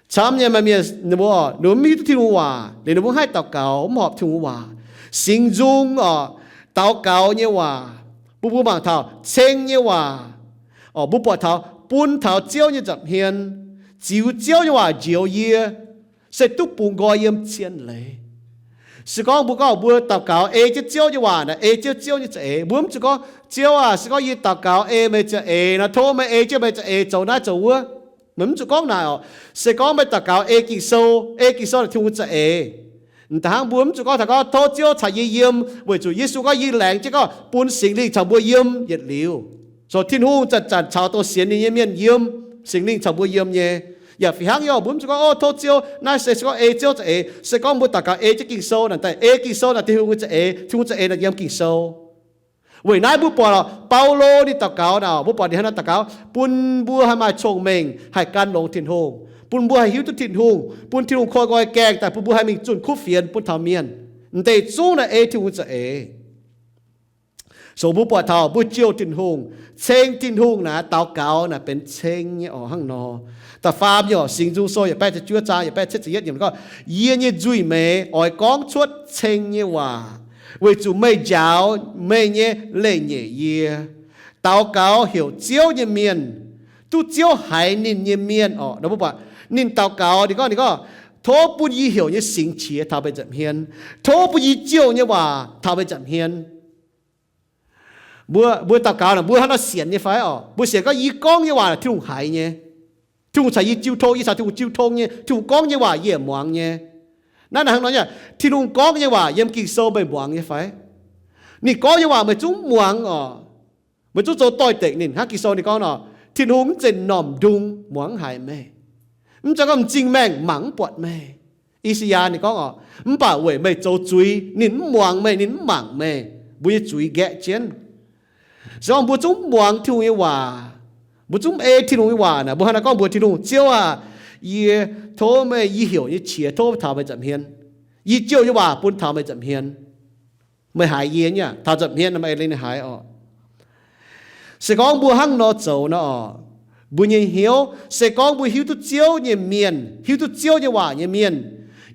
Camv nyei maaih mienh ninh mbuo, ninh mbuo mv hiuv duqv Tin-Hungh waac, liuz ninh mbuo haih daux gaux mv horpc Tin-Hungh waac. Singx Nzung orqc, daux gaux nyei waac, bun mbuo mangc taux ceng nyei waac, orqc, mbuo buatc taux bun taux Ziouv nyei nza'hmien, ziux Ziouv nyei waac njoux yie, se duqv bungx nqoi yiem cien leiz. Se gorngv mbuo gorngv mbuo daux gaux ei jienv Ziouv nyei waac naaic, ei jienv Ziouv nyei za'eix. Mbuo mv zuqc gorngv, Ziouv aac, se gorngv yie daux gaux ei meih za'eix nor, tov meih ei jienv meih za'eix zoux naaiv zoux wuov. Meih mv zuqc gorngv naaic orqc. Se gorngv meih daux gaux ei Ging-Sou, ei Ging-Sou naaic Tin-Hungh za'eix. Da'hnangv mbuo mv zuqc gorngv taux gorngv tov Ziouv caux yie yiem, weic zuqc Yesu gorngv yie laengz jienv gorngv bun Singx Lingh caux mbuo yiem yietc liuz. So Tin-Hungh zanc-zanc caux dongh sienx ninh nyei mienh yiem, Singx Lingh caux mbuo yiem nyei. Yaac fih hnangv nyei, mbuo mv zuqc gorngv, o, tov Ziouv, naaiv se gorngv ei Ziouv za'eix. Se gorngv mbuo daux gaux ei jienv Ging-Sou naaic daaih, ei Ging-Sou naaic Tin-Hungh nyei za'eix, Tin-Hungh za'eix naaic yiem Ging-Sou. Weic naaiv mbuo buatc lorqc, Baulo ninh daux gaux naaic, mbuo buatc ninh hnangv naaiv daux gaux, bun mbuo haih maaih cong-mengh, haih gan longx Tin-Hungh, bun mbuo haih hiuv duqv Tin-Hungh, bun Tin-Hungh koi nqoi gaengh daaih bun mbuo haih mingh zunh kuv fienx bun taux mienh. M'deix zungv naaic ei Tin-Hungh za'eix. So mbuo buatc taux mbuo jouh Tin-Hungh, ceng Tin-Hungh naaic, daux gaux naaic benx ceng nyei orqc hnangv nor. Da'faam nyungc, Singx Nzung Sou yietc baeqv ziepc juov zaang yietc baeqv cietv ziepc yietv yiemc gorngv, yie nyei nzuih meix oix gorngv cuotv ceng nyei waac, weic zuqc meih njaaux meih nyei leiz-nyeic yie. Daux gaux heuc Ziouv nyei mienh, duqv Ziouv haiz ninh nyei mienh orqc. Nor mbuo buatc ninh daux gaux, ninh gorngv, ninh gorngv, tov bun yie heuc nyei singx qiex taux meih nza'hmien. Tov bun yie jouh nyei waac taux meih nza'hmien. Mbuo, mbuo daux gaux naaic, mbuo hnangv nor sienx nyei fai orqc? Mbuo sienx gorngv yie gorngv nyei waac Tin-Hungh haiz nyei. Tin-Hungh caux yie jiu tong, yie caux Tin-Hungh jiu tong nyei. Tin-Hungh gorngv nyei waac yie muangx nyei. Naaiv naaic hnangv nor nyei, Tin-Hungh gorngv nyei waac yiem Ging-Sou meih muangx nyei fai? Ninh gorngv nyei waac meih zungv muangx orqc? Meih zungv zoux doix-dekc ninh? Hnangv Ging-Sou ninh gorngv nor, Tin-Hungh mv zeiz m'normh ndung muangx mv haiz meih. Mv zeiz gorngv m'zing maengh mangc mv buatc meih. I^saa^yaa ninh gorngv orqc, mv baac weic meih zoux zuiz, ninh mv muangx meih, ninh mv mangc meih. Mbuo nyei zuiz nqaeqv jienv. Se gorngv mbuo zungv mv muangx Tin-Hungh nyei waac, mbuo zungv mv ei Tin-Hungh nyei waac naaic, mbuo hnangv naaiv gorngv mbuox Tin-Hungh, Ziouv aac, yie tov meih, yie heuc nyei qiex tov taux meih nza'hmien. Yie jouh nyei waac bun taux meih nza'hmien. Meih haiz yie nyei aac, taux nza'hmien meih ei leiz ninh haiz orqc. Se gorngv mbuo hnangv nor zoux nor orqc, mbuo nyei hnyouv, se gorngv mbuo hiuv duqv Ziouv nyei mienh, hiuv duqv Ziouv nyei waac nyei mienh,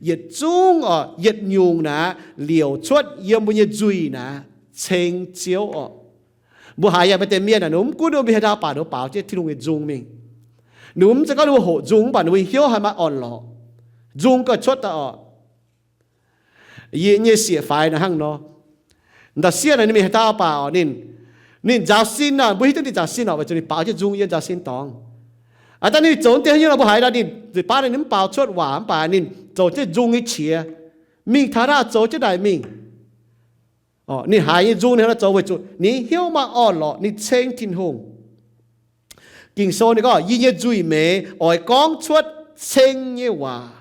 yietc zungv orqc, yietc nyungc naaic liouc cuotv yiem mbuo nyei nzuih naaic ceng Ziouv orqc. Mbuo haiz yaac maaih deix mienh aah, ninh mv gunv ninh mbuo mingh haaix ndau baac ninh mbuo baaux jienv Tin-Hungh nyei nzung mingh. Ninh mbuo mv zeiz gorngv ninh mbuo hoqc nzung, mv baac ninh mbuo hnyouv haiz maaih orn-lorqc. Nzung gauh cuotv daaih orqc. Yie nyei sieqv-faix naaic hnangv nor. Ndau sieqv naaic ninh mingh haaix dauh baac orqc, ninh, ninh nzaaux sin naaic, mbuo hiuv duqv ninh nzaaux sin orqc, weic zuqc ninh baaux jienv nzung yiem nzaaux sin dorngx. Aa, daaih ninh zoux deix haaix nyungc nor mbuo haiz daaih ninh nzipc baav naaic ninh mv baaux cuotv waac, mv baac ninh zoux jienv nzung nyei qiex, mingh taux naaic zoux jienv naaic mingh. Ninh haiz nyei nzung ninh hnangv naaiv zoux weic zuqc ninh hnyouv maaih orn-lorqc, ninh ceng Tin-Hungh. Ging-Sou ninh gorngv, yie nyei nzuih meix oix gorngv cuotv ceng nyei waac,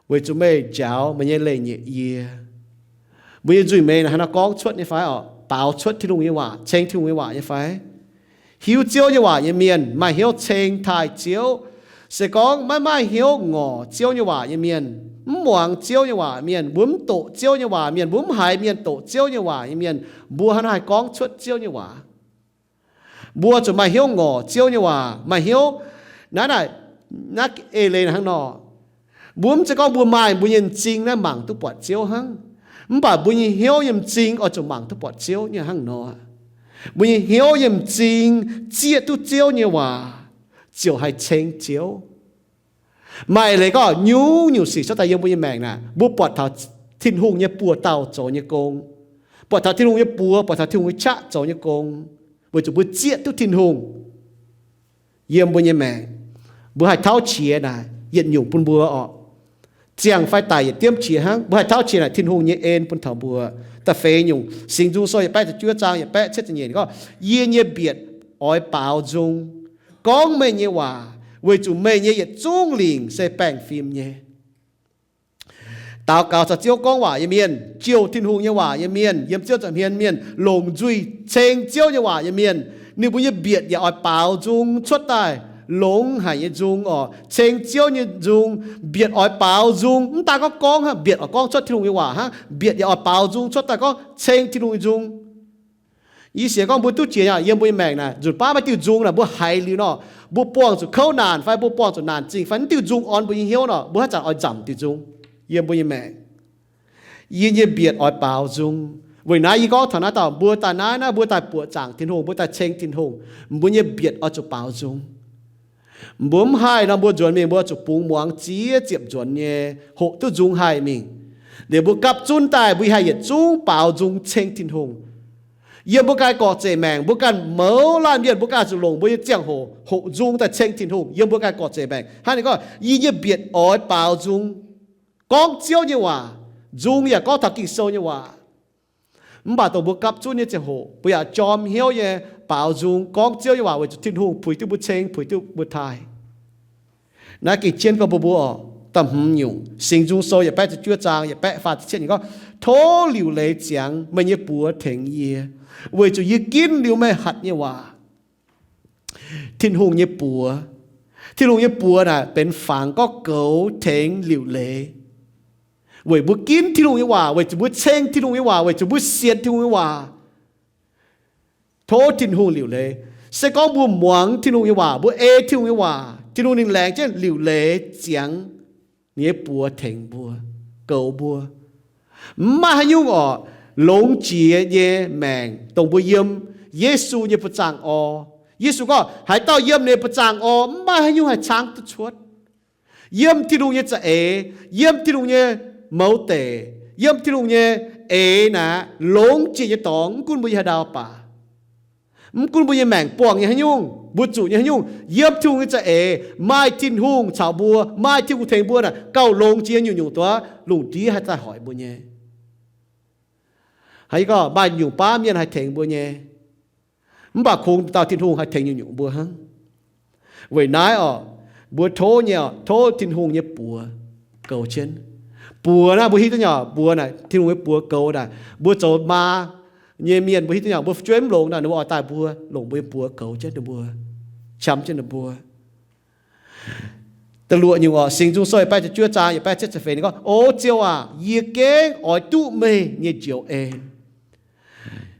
weic zuqc meih njaaux meih nyei leiz-nyeic yie. Mbuo nyei nzuih meix naaic hnangv nor gorngv cuotv nyei fai orqc? Baaux cuotv Tin-Hungh nyei waac, ceng Tin-Hungh nyei waac nyei fai? Hiuv Ziouv nyei waac nyei mienh maaih hnyouv ceng taaih Ziouv. Se gorngv maiv maaih hnyouv ngorc Ziouv nyei waac nyei mienh, mv muangx Ziouv nyei waac mienh, mbuo mv doqc Ziouv nyei waac mienh, mbuo mv haiz mienh doqc Ziouv nyei waac nyei mienh, mbuo hnangv haaix gorngv cuotv Ziouv nyei waac? Mbuo zuqc maaih hnyouv ngorc Ziouv nyei waac, maaih hnyouv naaiv, naaiv, naaiv eix leiz naaic hnangv nor. Mbuo mv zeiz gorngv mbuo maaih mbuo nyei m'zing naaiv mangc duqv buatc Ziouv hnangv, mv baac mbuo nyei hnyouv nyei m'zing oix zuqc mangc duqv buatc Ziouv nyei hnangv nor. Mbuo nyei hnyouv nyei m'zing zieqv duqv Ziouv nyei waac ziouc haih ceng Ziouv. Maaih leiz gorngv nyungc-nyungc sic cuotv daaih yiem mbuo nyei maengc naaic, mbuo buatc taux Tin-Hungh nyei buoz-dauh zoux nyei gong, buatc taux Tin-Hungh nyei buoz, buatc taux Tin-Hungh nyei qaqv zoux nyei gong, weic zuqc mbuo zieqv duqv Tin-Hungh yiem mbuo nyei maengc. Mbuo haih tauv qiex naaic yietc nyungc bun mbuo orqc. Ziangh fai daic yietc diemv qiex hnangv, mbuo haih tauv qiex naaic Tin-Hungh nyei en bun taux mbuo. Da'feix nyungc, Singx Nzung Sou yietc baeqv ziepc juov zaang yietc baetv cietv ziepc nyeic gorngv, yie nyei mbietc oix baaux nzung gorngv meih nyei waac, weic zuqc meih nyei yietc zungv lingc se baengh fim nyei. Daux gaux caux Ziouv gorngv waac nyei mienh, jouh Tin-Hungh nyei waac nyei mienh, yiem Ziouv nza'hmien mienh, longc nzuih ceng Ziouv nyei waac nyei mienh, ninh mbuo nyei mbietc yaac oix baaux nzung cuotv daaih longx haic nyei nzung orqc. Ceng Ziouv nyei nzung, mbietc oix baaux nzung, mv daan gorngv gorngv hnangv, mbietc oix gorngv cuotv Tin-Hungh nyei waac hnangv, mbietc yaac oix baaux nzung cuotv daaih gorngv ceng Tin-Hungh nyei nzung. Yie sienx gorngv mbuo duqv jiex yiem mbuo nyei maengc naaic, nzunc baav maaih diuh nzung naaic mbuo haiz liuz nor, mbuo buangh zuqc kouv naanc fai mbuo buangh zuqc naanc zingh fai naaiv diuh nzung orn mbuo nyei hnyouv nor, mbuo haaix zanc oix nzamc diuh nzung yiem mbuo nyei maengc. Yie nyei mbietc oix baaux nzung. Weic naaiv yie gorngv taux naaiv dauh, mbuo daaih naaiv, naaiv mbuo daaih buoqc zaangc Tin-Hungh, mbuo daaih ceng Tin-Hungh, mbuo nyei mbietc oix zuqc baaux nzung. Mbuo mv haih nor, mbuo nzuonx mingh mbuo zuqc bungx muangx ziex ziepc nzuonx nyei, hoqc duqv nzung haih mingh. Liuz mbuo gapv zunv daaih mbuo haih yietc zungv baaux nzung ceng Tin-Hungh. Yiem mbuo ganh gorqv-zeic maengc, mbuo ganh mouz laanh mienh, mbuo ganh zuqc longc mbuo nyei ziangh hoc hoqc nzung daaih ceng Tin-Hungh. Yiem mbuo ganh gorqv-zeic maengc hnangv ninh gorngv, yie nyei mbietc oix baaux nzung gorngv Ziouv nyei waac. Nzung yaac gorngv taux Ging-Sou nyei waac. Mv baac dongh mbuo gapv zunv nyei ziangh hoc, mbuo yaac jorm hnyouv nyei baaux nzung gorngv Ziouv nyei waac weic zuqc Tin-Hungh puix duqv mbuo ceng, puix duqv mbuo taaih. Naaiv gengh jienv gorngv mbuo mbuo oc. Da'hmz nyungc, Singx Nzung Sou yietc baeqv ziepc juov zaang yietc baeqv faah ziepc cietv nyungc gorngv, tov liuc leiz ziangx meih nyei buoz tengx yie, weic zuqc yie ginv liuz meih hatc nyei waac. Tin-Hungh nyei buoz, Tin-Hungh nyei buoz naaic benx fangx gorngv goux, tengx, liuc leiz. Weic mbuo ginv Tin-Hungh nyei waac, weic zuqc mbuo ceng Tin-Hungh nyei waac, weic zuqc mbuo sienx Tin-Hungh nyei waac, tov Tin-Hungh liuc leiz. Se gorngv mbuo muangx Tin-Hungh nyei waac, mbuo ei Tin-Hungh nyei waac, Tin-Hungh ninh laengz jienv liuc leiz ziangx ninh nyei buoz tengx mbuo, goux mbuo. Mv maaih haaix nyungc orqc, longx jiex nyei maengc dongh mbuo yiem Yesu nyei buoz-zaangv orv. Yesu gorngv haaix dauh yiem ninh buoz-zaangv orv, mv maaih haaix nyungc haih caangv duqv cuotv. Yiem Tin-Hungh nyei za'eix, yiem Tin-Hungh nyei mouz deic, yiem Tin-Hungh nyei eix naaic, longx jiex nyei dorngx, mv gunv mbuo yiem haaix ndau baac, mv gunv mbuo nyei maengc buangh nyei haaix nyungc, mbuo zuqc nyei haaix nyungc, yiem Tin-Hungh nyei za'eix maaih Tin-Hungh caux mbuo, maaih Tin-Hungh tengx mbuo naaic, gauh longx jiex nyungc-nyungc duqv lungh ndiev haih daaih hoic mbuo nyei. Haaix gorngv maaih nyungc baav mienh haih tengx mbuo nyei, mv baac kungx dauh Tin-Hungh haih tengx nyungc-nyungc mbuo hnangv. Weic naaiv orqc, mbuo tov nyei orqc, tov Tin-Hungh nyei buoz goux jienv. Buoz naaiv mbuo hiuv duqv nyei orqc, buoz naaic, Tin-Hungh nyei buoz goux naaic, mbuo zoux maa nyei mienh mbuo hiuv duqv nyei orqc, mbuo fu'jueiv mv longx naaic, ninh mbuo oix daaih mbuo longc mbuo nyei buoz goux jienv ninh mbuo, qam jienv ninh mbuo. Da'luoqc nyungc orqc, Singx Nzung Sou yietc baeqv ziepc juov zaang yietc baeqv cietv ziepc feix ninh gorngv, O Ziouv aac, yie gengh oix duqv meih nyei njoux en.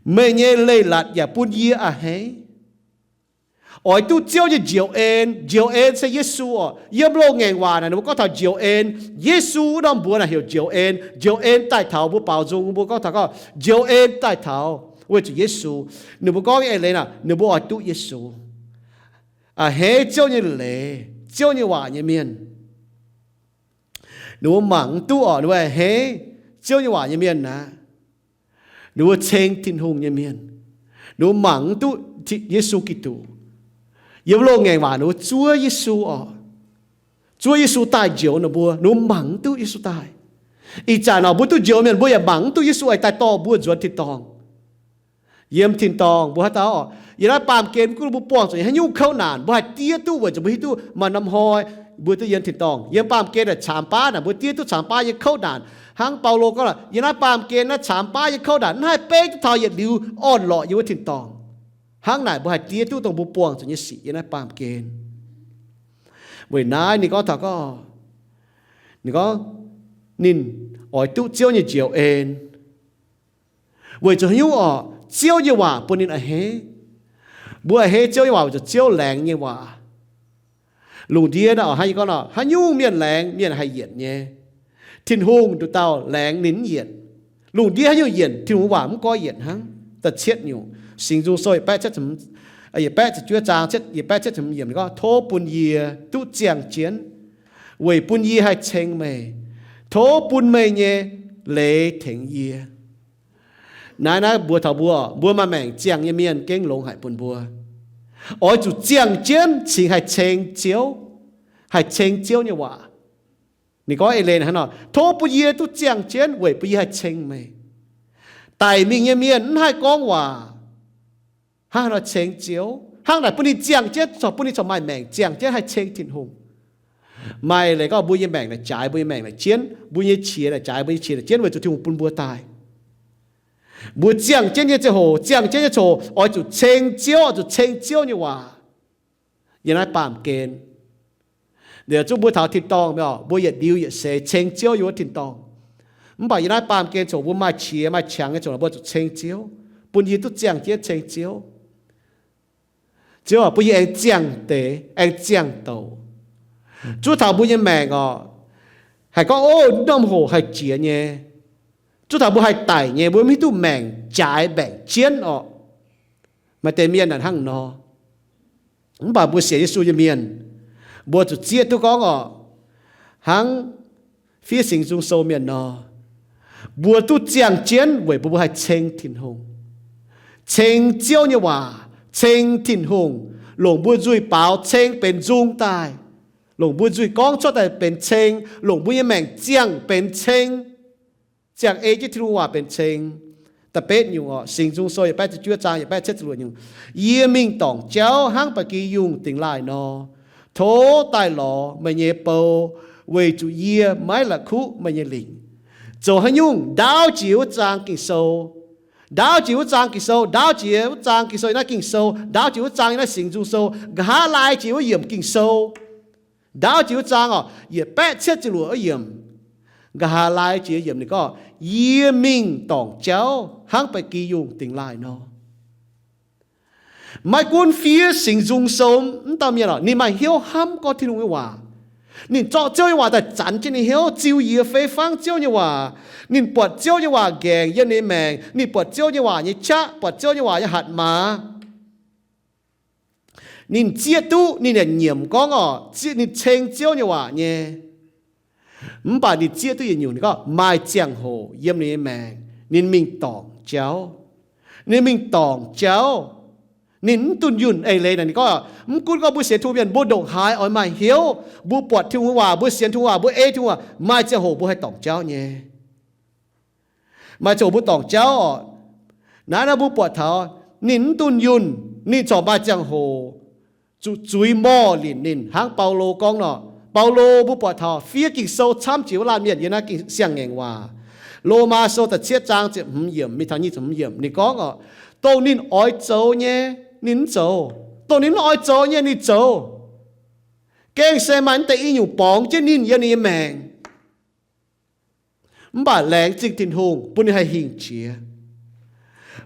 Meih nyei leiz-latc yaac bun yie a'hneiv oix duqv Ziouv nyei njoux en. Njoux en se Yesu orqc. Yiem loz-ngaengc waac naaic ninh mbuo gorngv taux njoux en. Yesu wuov norm mbuox naaic heuc njoux en. Njoux en daaih taux mbuo baaux nzung, mbuo gorngv taux gorngv njoux en daaih taux weic zuqc Yesu. Ninh mbuo gorngv nyei eix leiz naaic, ninh mbuo oix duqv Yesu. A'hneiv Ziouv nyei leiz, Ziouv nyei waac nyei mienh. Ninh mbuo mangc mv duqv orqc, ninh mbuo a'hneiv Ziouv nyei waac nyei mienh naaic. Ninh mbuo ceng Tin-Hungh nyei mienh. Ninh mbuo mangc mv duqv Yesu Giduc. Yiem loz-ngaengc waac ninh mbuo zuov Yesu orqc. Zuov Yesu daaih njoux ninh mbuo, ninh mbuo mangc mv duqv Yesu daaih. Ih zanc nor mbuo duqv njoux mienh, mbuo yaac mangc mv duqv Yesu oix daaih dorh mbuo nzuonx tin-dorngh. Yiem tin-dorngh mbuo haaix dauh oc, yiem naaiv baamh gen mv gunv mbuo buangh zuqc haaix nyungc kouv naanc, mbuo haih diev duqv weic zuqc mbuo hiuv duqv maaih norm hnoi mbuo duqv yiem tin-dorngh. Yiem baamh gen naaic caamx baav naaic, mbuo diev duqv caamx baav nyei kouv naanc. Hnangv Baulo gorngv, yiem naaiv baamh gen naaiv caamx baav nyei kouv naanc, mv haih beiv duqv taux yietc liuz orn-lorqc yiem wuov tin-dorngh. Hnangv naaic mbuo haih diev duqv dongh mbuo buangh zuqc nyei sic yiem naaiv baamh gen. Weic naaiv ninh gorngv taux gorngv, ninh gorngv ninh oix duqv Ziouv nyei njoux en. Weic zuqc haaix nyungc orqc? Ziouv nyei waac bun ninh a'hneiv. Mbuo a'hneiv Ziouv nyei waac weic zuqc Ziouv laengz nyei waac. Lungh ndiev naaiv oc, hnangv yie gorngv nor, haaix nyungc mienh laengz, mienh haih yienc nyei. Tin-Hungh nduqc dauh laengz ninh mv yienc. Lungh ndiev haaix nyungc yienc, Tin-Hungh waac mv goiv yienc hnangv. Da'cietv nyungc, Singx Nzung Sou yietc baeqv cietv, yietc baeqv ziepc juov zaang, yietc baeqv cietv yiemc gorngv, tov bun yie duqv ziangh jienv, weic bun yie haih ceng meih. Tov bun meih nyei leiz tengx yie. Naaiv naaiv mbuox taux mbuo, mbuo maaih maengc ziangh nyei mienh gengh longx haic bun mbuo. Oix zuqc ziangh jienv cingx haih ceng Ziouv, haih ceng Ziouv nyei waac. Ninh gorngv eix leiz hnangv nor, tov bun yie duqv ziangh jienv weic bun yie haih ceng meih. Daic mingh nyei mienh mv haih gorngv waac hnangv haaix nor ceng Ziouv. Hnangv naaic bun ninh ziangh jienv, corc bun ninh corc maaih maengc ziangh jienv haih ceng Tin-Hungh. Maaih leiz gorngv mbuo nyei maengc naaic jaaix, mbuo nyei maengc naaic jienv, mbuo nyei qiex naaic jaaix, mbuo nyei qiex naaic jienv weic zuqc Tin-Hungh bun mbuo daaih. Mbuo ziangh jienv nyei ziangh hoc, ziangh jienv nyei ziangh hoc, oix zuqc ceng Ziouv, oix zuqc ceng Ziouv nyei waac yiem naaiv baamh gen. Liuz zungv mbuo taux tin-dorngh mi'aqv, mbuo yietc liuz yietc seix ceng Ziouv yiem wuov tin-dorngh. Mv baac yiem naaiv baamh gen coc mbuo maaih qiex maaih qangx nyei coc, mbuo zuqc ceng Ziouv, bun yie duqv ziangh jienv ceng Ziouv. Ziouv aac, bun yie aengx ziangh deix, aengx ziangh douc. Zuov taux mbuo nyei maengc oc, haih gorngv, ov, norm hoc haih jiex nyei. Zuov taux mbuo haih daic nyei, mbuo mv hiuv duqv maengc jaaix maengc jienv oc. Maaih deix mienh naaic hnangv nor. Mv baac mbuo sienx Yesu nyei mienh, mbuo zuqc zieqv duqv gorngv oc, hnangv fiev Singx Nzung Sou mienh nor, mbuo duqv ziangh jienv weic mbuo, mbuo haih ceng Tin-Hungh, ceng Ziouv nyei waac, ceng Tin-Hungh, longc mbuo nzuih baaux ceng benx nzung daaih, longc mbuo nzuih gorngv cuotv daaih benx ceng, longc mbuo nyei maengc ziangh benx ceng, ziangh ei jienv Tin-Hungh waac benx ceng. Da'betv nyungc oc, Singx Nzung Sou yietc baeqv ziepc juov zaang yietc baeqv cietv ziepc luoqc nyungc, yie mingh dorngc jauv hnangv ba'gi yungh dingx laaih nor, tov daaih lorz meih nyei bou, weic zuqc yie maiv la'kuqv meih nyei lingc. Zoux haaix nyungc ndaauv jiex wuov zaang Ging-Sou, ndaauv jiex wuov zaang Ging-Sou, ndaauv jiex wuov zaang Ging-Sou yiem naaiv Ging-Sou, ndaauv jiex wuov zaang yiem naaiv Singx Nzung Sou, nqa'haav laai jiex wuov yiemc Ging-Sou, ndaauv jiex wuov zaang oc, yietc baeqv cietv ziepc luoqc wuov yiemc, nqa'haav laai jiex yiemc ninh gorngv, yie mingh dorngc jauv hnangv ba'gi yungh dingx laaih nor. Maiv gunv fiev Singx Nzung Sou mv dauh mienh oc, ninh maaih hnyouv hnamv gorngv Tin-Hungh nyei waac. Ninh zorqv Ziouv nyei waac daaih zanx jienv ninh hnyouv, ziux yie fei fangv Ziouv nyei waac. Ninh buatc Ziouv nyei waac nqaengc yiem ninh maengc. Ninh buatc Ziouv nyei waac nyei qaqv, buatc Ziouv nyei waac nyei hatc maaz. Ninh zieqv duqv, ninh yaac nyiemc gorngv oc, ninh ceng Ziouv nyei waac nyei. Mv baac ninh zieqv duqv yietc nyungc, ninh gorngv maaih ziangh hoc yiem ninh nyei maengc ninh mingh dorngc jauv. Ninh mingh dorngc jauv. Ninh mv dunh yunh. Eix leiz naaic ninh gorngv, mv gunv gorngv mbuo sienx Tin-Hungh mienh mbuo ndongc haaix oix maaih hnyouv, mbuo buatc Tin-Hungh waac, mbuo sienx Tin-Hungh waac, mbuo ei Tin-Hungh waac, maaih ziangh hoc mbuo haih dorngc jauv nyei. Maaih ziangh hoc mbuo dorngc jauv oc. Naaiv naaiv mbuo buatc taux ninh mv dunh yunh, ninh corc maaih ziangh hoc zuqc zuiz morh linc ninh, hnangv Baulo gorngv nor. Baulo mbuo buatc taux fiev Ging-Sou camv jiex wuov laanh mienh yiem naaiv Siang-Ngaengc Waac. Lomaa Sou da'cietv zaang ziepc hmz yiemc mingh taux nyic ziepc hmz yiemc ninh gorngv oc, dongh ninh oix zoux nyei, ninh mv zoux. Dongh ninh mv oix zoux nyei, ninh zoux. Gengh se maaih naaiv deix i nyungc borngz jienv ninh yiem ninh nyei maengc. Mv baac laengz zingh Tin-Hungh bun ninh haih hingh jiex.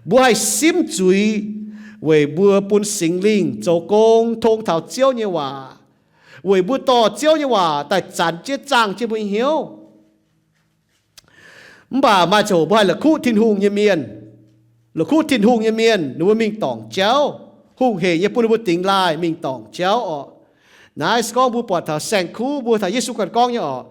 Mbuo haih simv zuiz weic mbuo bun Singx Lingh zoux gong tong taux Ziouv nyei waac, weic mbuo dorh Ziouv nyei waac daaih zanx jienv zaangh jienv mbuo nyei hnyouv. Mv baac maaih ziangh hoc mbuo haih la'kuqv Tin-Hungh nyei mienh, la'kuqv Tin-Hungh nyei mienh, ninh mbuo mingh dorngc jauv, hungh heic nyei bun ninh mbuo dingx laaih mingh dorngc jauv oc. Naaiv se gorngv mbuo buatc taux saeng-kuv, mbuo taux Yesu ganh gorngv nyei oc,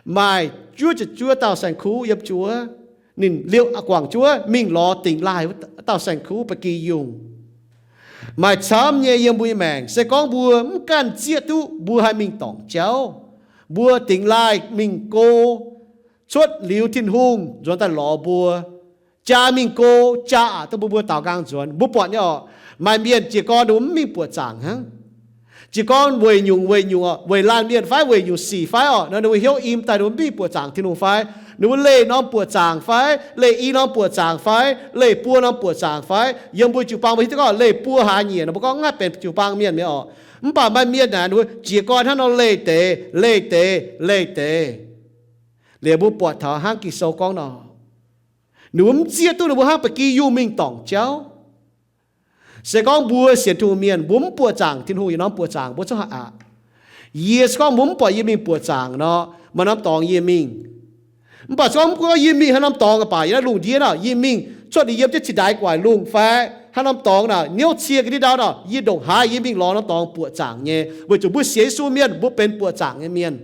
maaih juov ziepc juov dauh saeng-kuv yiem juov, ninh liouh guangc juov mingh lorz dingx laaih wuov dauh saeng-kuv ba'gi yungh. Maaih camv nyei yiem mbuo nyei maengc, se gorngv mbuo mv ganh zieqv duqv mbuo haih mingh dorngc jauv, mbuo dingx laaih mingh go, cuotv liuz Tin-Hungh nzuonx daaih lorz mbuo, jaa mingh go, jaa aqc duqv mbuo, mbuo daaux nqaang nzuonx. Mbuo buatc nyei orqc, maaih mienh jiez gorn ninh mbuo mv mingh buoqc zaangc hnangv. Jiez gorn weic nyungc, weic nyungc orqc, weic laanh mienh fai weic nyungc sic fai orqc, nor ninh mbuo hnyouv im daaih ninh mbuo mv mingh buoqc zaangc Tin-Hungh fai, ninh mbuo leih norm buoqc zaangc fai, leih i norm buoqc zaangc fai, leih buo norm buoqc zaangc fai, yiem mbuo jiu-baang mbuo hiuv duqv gorngv leih buo hlaax nyieqc nor, mbuo gorngv ngaaiv benx jiu-baang mienh mi'aqv orqc. Mv baac maaih mienh naaic ninh mbuo jiez gorn hnangv nor leih deix, leih deix, leih deix. Liuz mbuo buatc taux hnangv Ging-Sou gorngv nor, ninh mbuo mv zieqv duqv ninh mbuo hnangv ba'gi yungh mingh dorngc jauv. Se gorngv mbuo sienx Tin-Hungh mienh, mbuo mv buoqc zaangc Tin-Hungh yietc norm buoqc zaangc, mbuo zungv haih aqc. Yie se gorngv mbuo mv buatc yie mingh buoqc zaangc nor, maaih norm dorngx yie mingh. Mv baac se gorngv mv gunv yie mingh haaix norm dorngx baac, yiem naaiv lungh ndiev nor, yie mingh cuotv liuz yiem jienv cingx ndaix guaic lungh fai haaix norm dorngx naaic, niouv cie ga'ndiev ndau nor, yie ndongc haaix yie mingh lorz norm dorngx buoqc zaangc nyei, weic zuqc mbuo sienx Yesu mienh mbuo benx buoqc zaangc nyei mienh.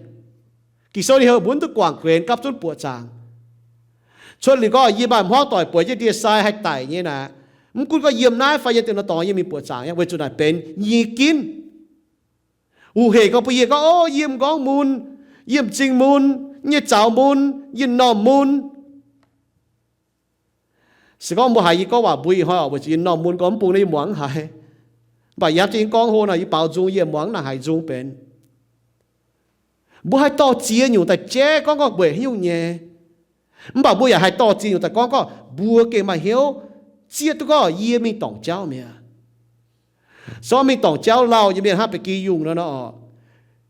Ging-Sou ninh heuc mbuo mv duqv guangc guenx gapv zunv buoqc zaangc. Cuotv liuz gorngv yie maaih hmuangv doic bueix jienv ndie-sai haih daic nyei naaic, mv gunv gorngv yiem naaiv fai yiem deix norm dorngx yie mingh buoqc zaangc nyei, weic zuqc naaic benx yie ginv. Wuh hec gorngv bun yie gorngv, o, yie m'nqorngv mun, yie m'zing mun, yie nyei zaux mun, yie m'normh mun. Se gorngv mbuo haiz yie gorngv waac mbuox ih hnoi orqc, weic zuqc yie m'normh mun gorngv mv bung naaiv yie muangx mv haiz. Mv baac yie hnamv jienv gorngv hlo nor, yie baaux nzung yie muangx naaic haiz nzung benx. Mbuo haih dorh ziex nyungc daaih jaiv gorngv, gorngv weic haaix nyungc nyei. Mv baac mbuo yaac haih dorh ziex nyungc daaih gorngv, gorngv mbuo gengh maaih hnyouv zieqv duqv gorngv yie mingh dorngc jauv mi'aqv. Sortv mingh dorngc jauv lauh nyei mienh hnangv ba'gi yungh nor, nor,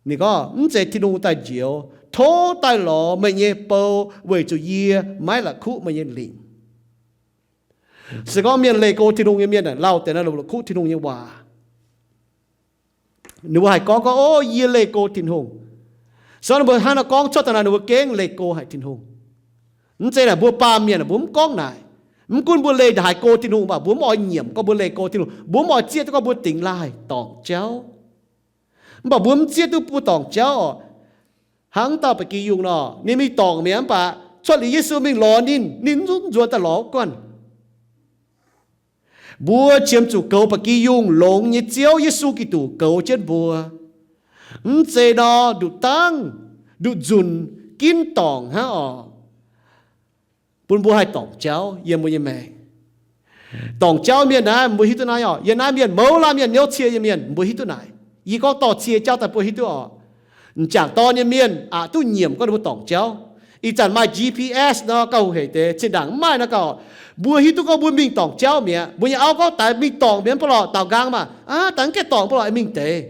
ninh gorngv, mv zeiz Tin-Hungh daaih njoux, tov daaih lorz meih nyei bou weic zuqc yie maiv la'kuqv meih nyei lingc. Se gorngv mienh leih go Tin-Hungh nyei mienh, lauh deix nor ninh mbuo la'kuqv Tin-Hungh nyei waac. Ninh mbuo haih gorngv, gorngv, o, yie leih go Tin-Hungh. Se gorngv ninh mbuo hnangv nor gorngv cuotv daaih nor, ninh mbuo gengh leih go haic Tin-Hungh. Mv zeiz naaic mbuo baamh mienh mbuo mv gorngv naaic. Mv gunv mbuo leih haiz go Tin-Hungh, mv baac mbuo mv oix nyiemc gorngv mbuo leih go Tin-Hungh, mbuo mv oix zieqv duqv gorngv mbuo dingx laaih dorngc jauv. Mv baac mbuo mv zieqv duqv mbuo dorngc jauv orqc. Hnangv dauh ba'gi yungh nor, ninh mingh dorngc mi'aqv, mv baac cuotv liuz Yesu mingh lorz ninh, ninh zungv nzuonx daaih lorz wuov guanh. Mbuo qiemx zuqc goux ba'gi yungh longx nyei Ziouv Yesu Giduc goux jienv mbuo. Mv zeiz nor nduqc dangv, nduqc nzunc ginv dorngc hnangv orqc, bun mbuo haih dorngc jauv yiem mbuo nyei maengc. Dorngc jauv mienh naaiv mbuo hiuv duqv naaiv orqc. Yiem naaiv mienh mouz laanh mienh niouv cie nyei mienh mbuo hiuv duqv naaic. Yie gorngv dorh cie jauv daaih bun hiuv duqv orqc. M'jangc dorn nyei mienh aqc duqv nyiemc gorngv ninh mbuo dorngc jauv. Ih zanc maaih G P S nor gauh hec deix, zinh ndaangc mv maaih nor gauh, mbuo hiuv duqv gorngv mbuo mingh dorngc jauv mi'aqv. Mbuo nyei auv gorngv, daaih mingh dorngc mi'aqv, mv baac lorqc daaux nqaang maah. Aav, daaih mv gaengh dorngc, mv baac lorqc mingh deix.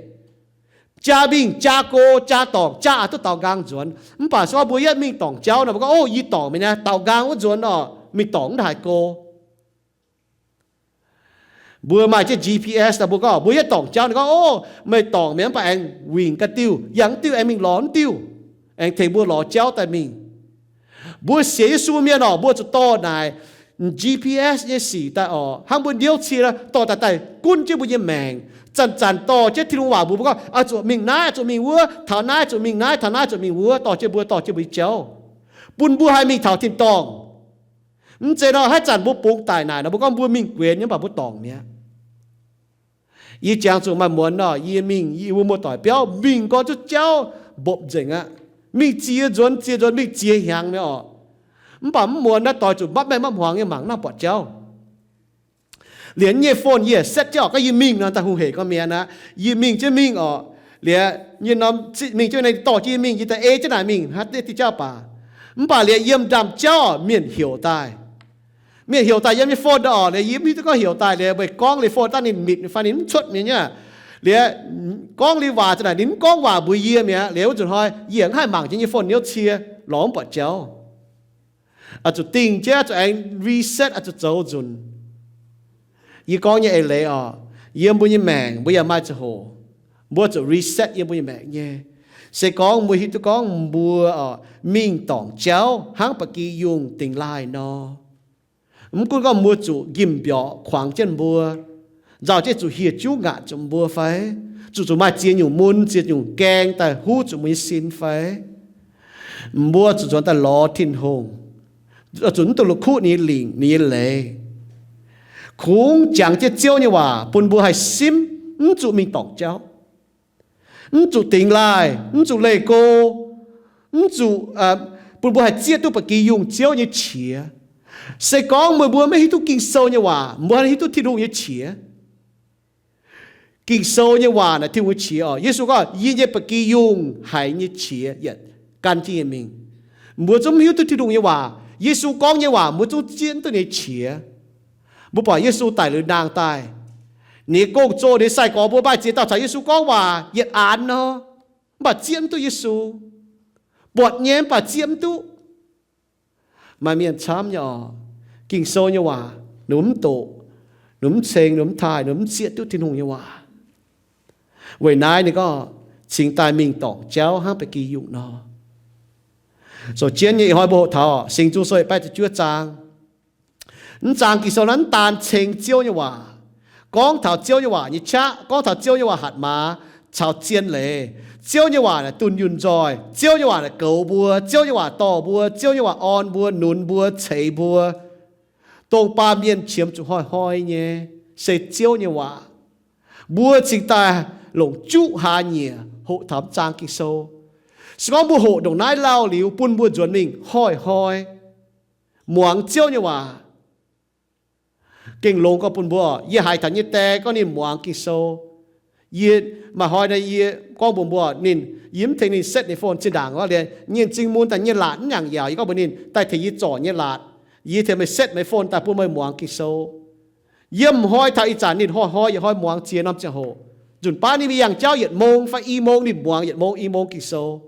Jaa mingh jaa go jaa dorngc jaa aqc duqv daaux nqaang nzuonx. Mv baac se gorngv mbuo yietv mingh dorngc jauv nor, mbuo gorngv, o, yie dorngc mi'aqv, daaux nqaang wuov nzuonx orqc, mingh dorngc mv haih go. Mbuo maaih jienv G P S nor, mbuo gorngv mbuo yietv dorngc jauv, ninh gorngv, o, meih dorngc mi'aqv, mv baac aengx wingc ga'diuh, yangh mv diuh aengx mingh lorz mv diuh, aengx tengx mbuo lorz jauv daaih mingh. Mbuo sienx Yesu mienh orqc, mbuo zuqc dorh naaic G P S nyei sic daaih orqc, hnangv mbuo niouv cie dorh daaih daaih gunv jienv mbuo nyei maengc. Zanc-zanc dorh jienv Tin-Hungh waac mbuox mbuo gorngv, oix zuqc mingh naaiv, oix zuqc mingh wuov, taux naaiv zuqc mingh naaiv, taux naaiv zuqc mingh wuov, dorh jienv mbuo, dorh jienv mbuo nyei jauv, bun mbuo haih mingh taux tin-dorngh. Mv zeiz nor, haaix zanc mbuo bungx daic naaic nor, mbuo gorngv mbuo mingh guenx nyei, mv baac mbuo dorngc mi'aqv. Yie jangx zuqc maaih muonz nor, yie mingh yie wuov muoz-doic biauv mingh gorngv zuqc jauv mbopv nzengc aqv. Mingh ziex nzuonx ziex nzuonx, mingh ziex hnyangx mi'aqv orqc. Mv baac mv muonz naaiv doix zuqc mapv maengh mapv hmuangx nyei mangc naaiv buatc jauv. Liemh nyei phone yie setv jienv orqc, gorngv yie mingh nor daaih hungh hec gorngv mi'aqv aqv. Yie mingh jienv mingh orqc. Liemh nyei norm mingh jienv naaiv dorh jienv yie mingh, yie daaih ei jienv naaic mingh hnangv diuh jauv baac. Mv baac liemh yiem ndaamv-jauv mienh heuc daaih. Mienh heuc daaih yiem nyei phone daaih orqc, liemh yie mv hiuv duqv gorngv heuc daaih, liemh weic gorngv liuz phone daaih ninh mitc fai ninh mv cuotv mienh nyei. Liemh gorngv liuz waac za'naaic ninh mv gorngv waac mbuox yie mi'aqv. Liemh wuov nzunc hnoi yie yaac mv haih mangc jienv nyei phone niouv cie lorz mv buatc jauv. Oix zuqc dingh jienv, oix zuqc aengx reset, oix zuqc zoux nzunc. Yie gorngv nyei eix leiz orqc, yiem mbuo nyei maengc mbuo yaac maaih ziangh hoc mbuo zuqc reset yiem mbuo nyei maengc nyei. Se gorngv mbuo hiuv duqv gorngv mbuo orqc mingh dorngc jauv hnangv ba'gi yungh dingx laaih nor, mv gunv gorngv mbuo zuqc njimv mbiorqc kuangx jienv mbuo, nzauh jienv zuqc hieh juv ngaatc zuqc mbuo fai, zuqc zuqc maaih ziex nyungc mun ziex nyungc gaeng daaih huv zuqc mbuo nyei sin fai, mbuo zuqc nzuonx daaih lorz Tin-Hungh, zuqc mv dungx la'kuqv ninh nyei lingc ninh nyei leiz. Kungx jangx jienv Ziouv nyei waac bun mbuo haih simv, mv zuqc mingh dorngc jauv, mv zuqc dingx laaih, mv zuqc leih go, mv zuqc bun mbuo haih zieqv duqv ba'gi yungh Ziouv nyei qiex. Se gorngv meih mbuo maiv hiuv duqv Ging-Sou nyei waac, mbuo hiuv duqv Tin-Hungh nyei qiex. Ging-Sou nyei waac naaic Tin-Hungh nyei qiex oc. Yesu gorngv, yie nyei ba'gi yungh haiz nyei qiex yietc gan jienv yie mingh. Mbuo zungv mv hiuv duqv Tin-Hungh nyei waac. Yesu gorngv nyei waac mbuo zungv zieqv mv duqv ninh nyei qiex. Mbuo buatc Yesu daic liuz nangh daaih, ninh nyei gong-zoh, ninh nyei sai-gorx mbuo maaih ziex dauh caux Yesu gorngv waac yietc aanx nor, mv baac zieqv mv duqv Yesu. Buatc nyei mv baac zieqv mv duqv. Maaih mienh camv nyei oc, Ging-Sou nyei waac ninh mv doqc, ninh mv ceng, ninh mv taaih, ninh mv zieqv duqv Tin-Hungh nyei waac. Weic naaiv ninh gorngv cingx daaih mingh dorngc jauv hnangv ba'gi yungh nor. Zoux jienv nyei ih hnoi mbuo hoqc taux Singx Nzung Sou yietc baeqv ziepc juov zaang. Mv zaang Ging-Sou naaiv mv daan ceng Ziouv nyei waac, gorngv taux Ziouv nyei waac nyei qaqv, gorngv taux Ziouv nyei waac hatc maaz caux zien leiz. Ziouv nyei waac naaic dunh yunh nzoih, Ziouv nyei waac naaic goux mbuo, Ziouv nyei waac dorh mbuo, Ziouv nyei waac orn mbuo, nunz mbuo, ceix mbuo. Dongh baamh mienh qiemx zuqc hnoi-hnoi nyei se Ziouv nyei waac. Mbuo cingx daaih longc juqv hlaax nyieqc hoqc taux mv zaang Ging-Sou. Se gorngv mbuo hoqc ndongc naaiv lauh liuz, bun mbuo nzuonx mingh hnoi-hnoi muangx Ziouv nyei waac. Gengh longx gorngv bun mbuo, yie haiz taux nyei die gorngv ninh muangx Ging-Sou. Yie, maaih hnoi naaiv yie gorngv mbuox mbuo, ninh, yie mv tengx ninh setv ninh phone. Zinh ndaangc gorngv liuz nyei m'zing mun daaih nyei laatc mv nyanc yaauc, yie gorngv mbuox ninh, daaih tengx yie zorc nyei laatc. Yie tengx meih setv meih phone daaih bun meih muangx Ging-Sou. Yiem hnoi taux ih zanc ninh hnoi-hnoi yietc hnoi muangx ziex norm ziangh hoc. Nzunc baav ninh mingh yangh jauv yietc mong fai i mong ninh muangx yietc mong i mong Ging-Sou.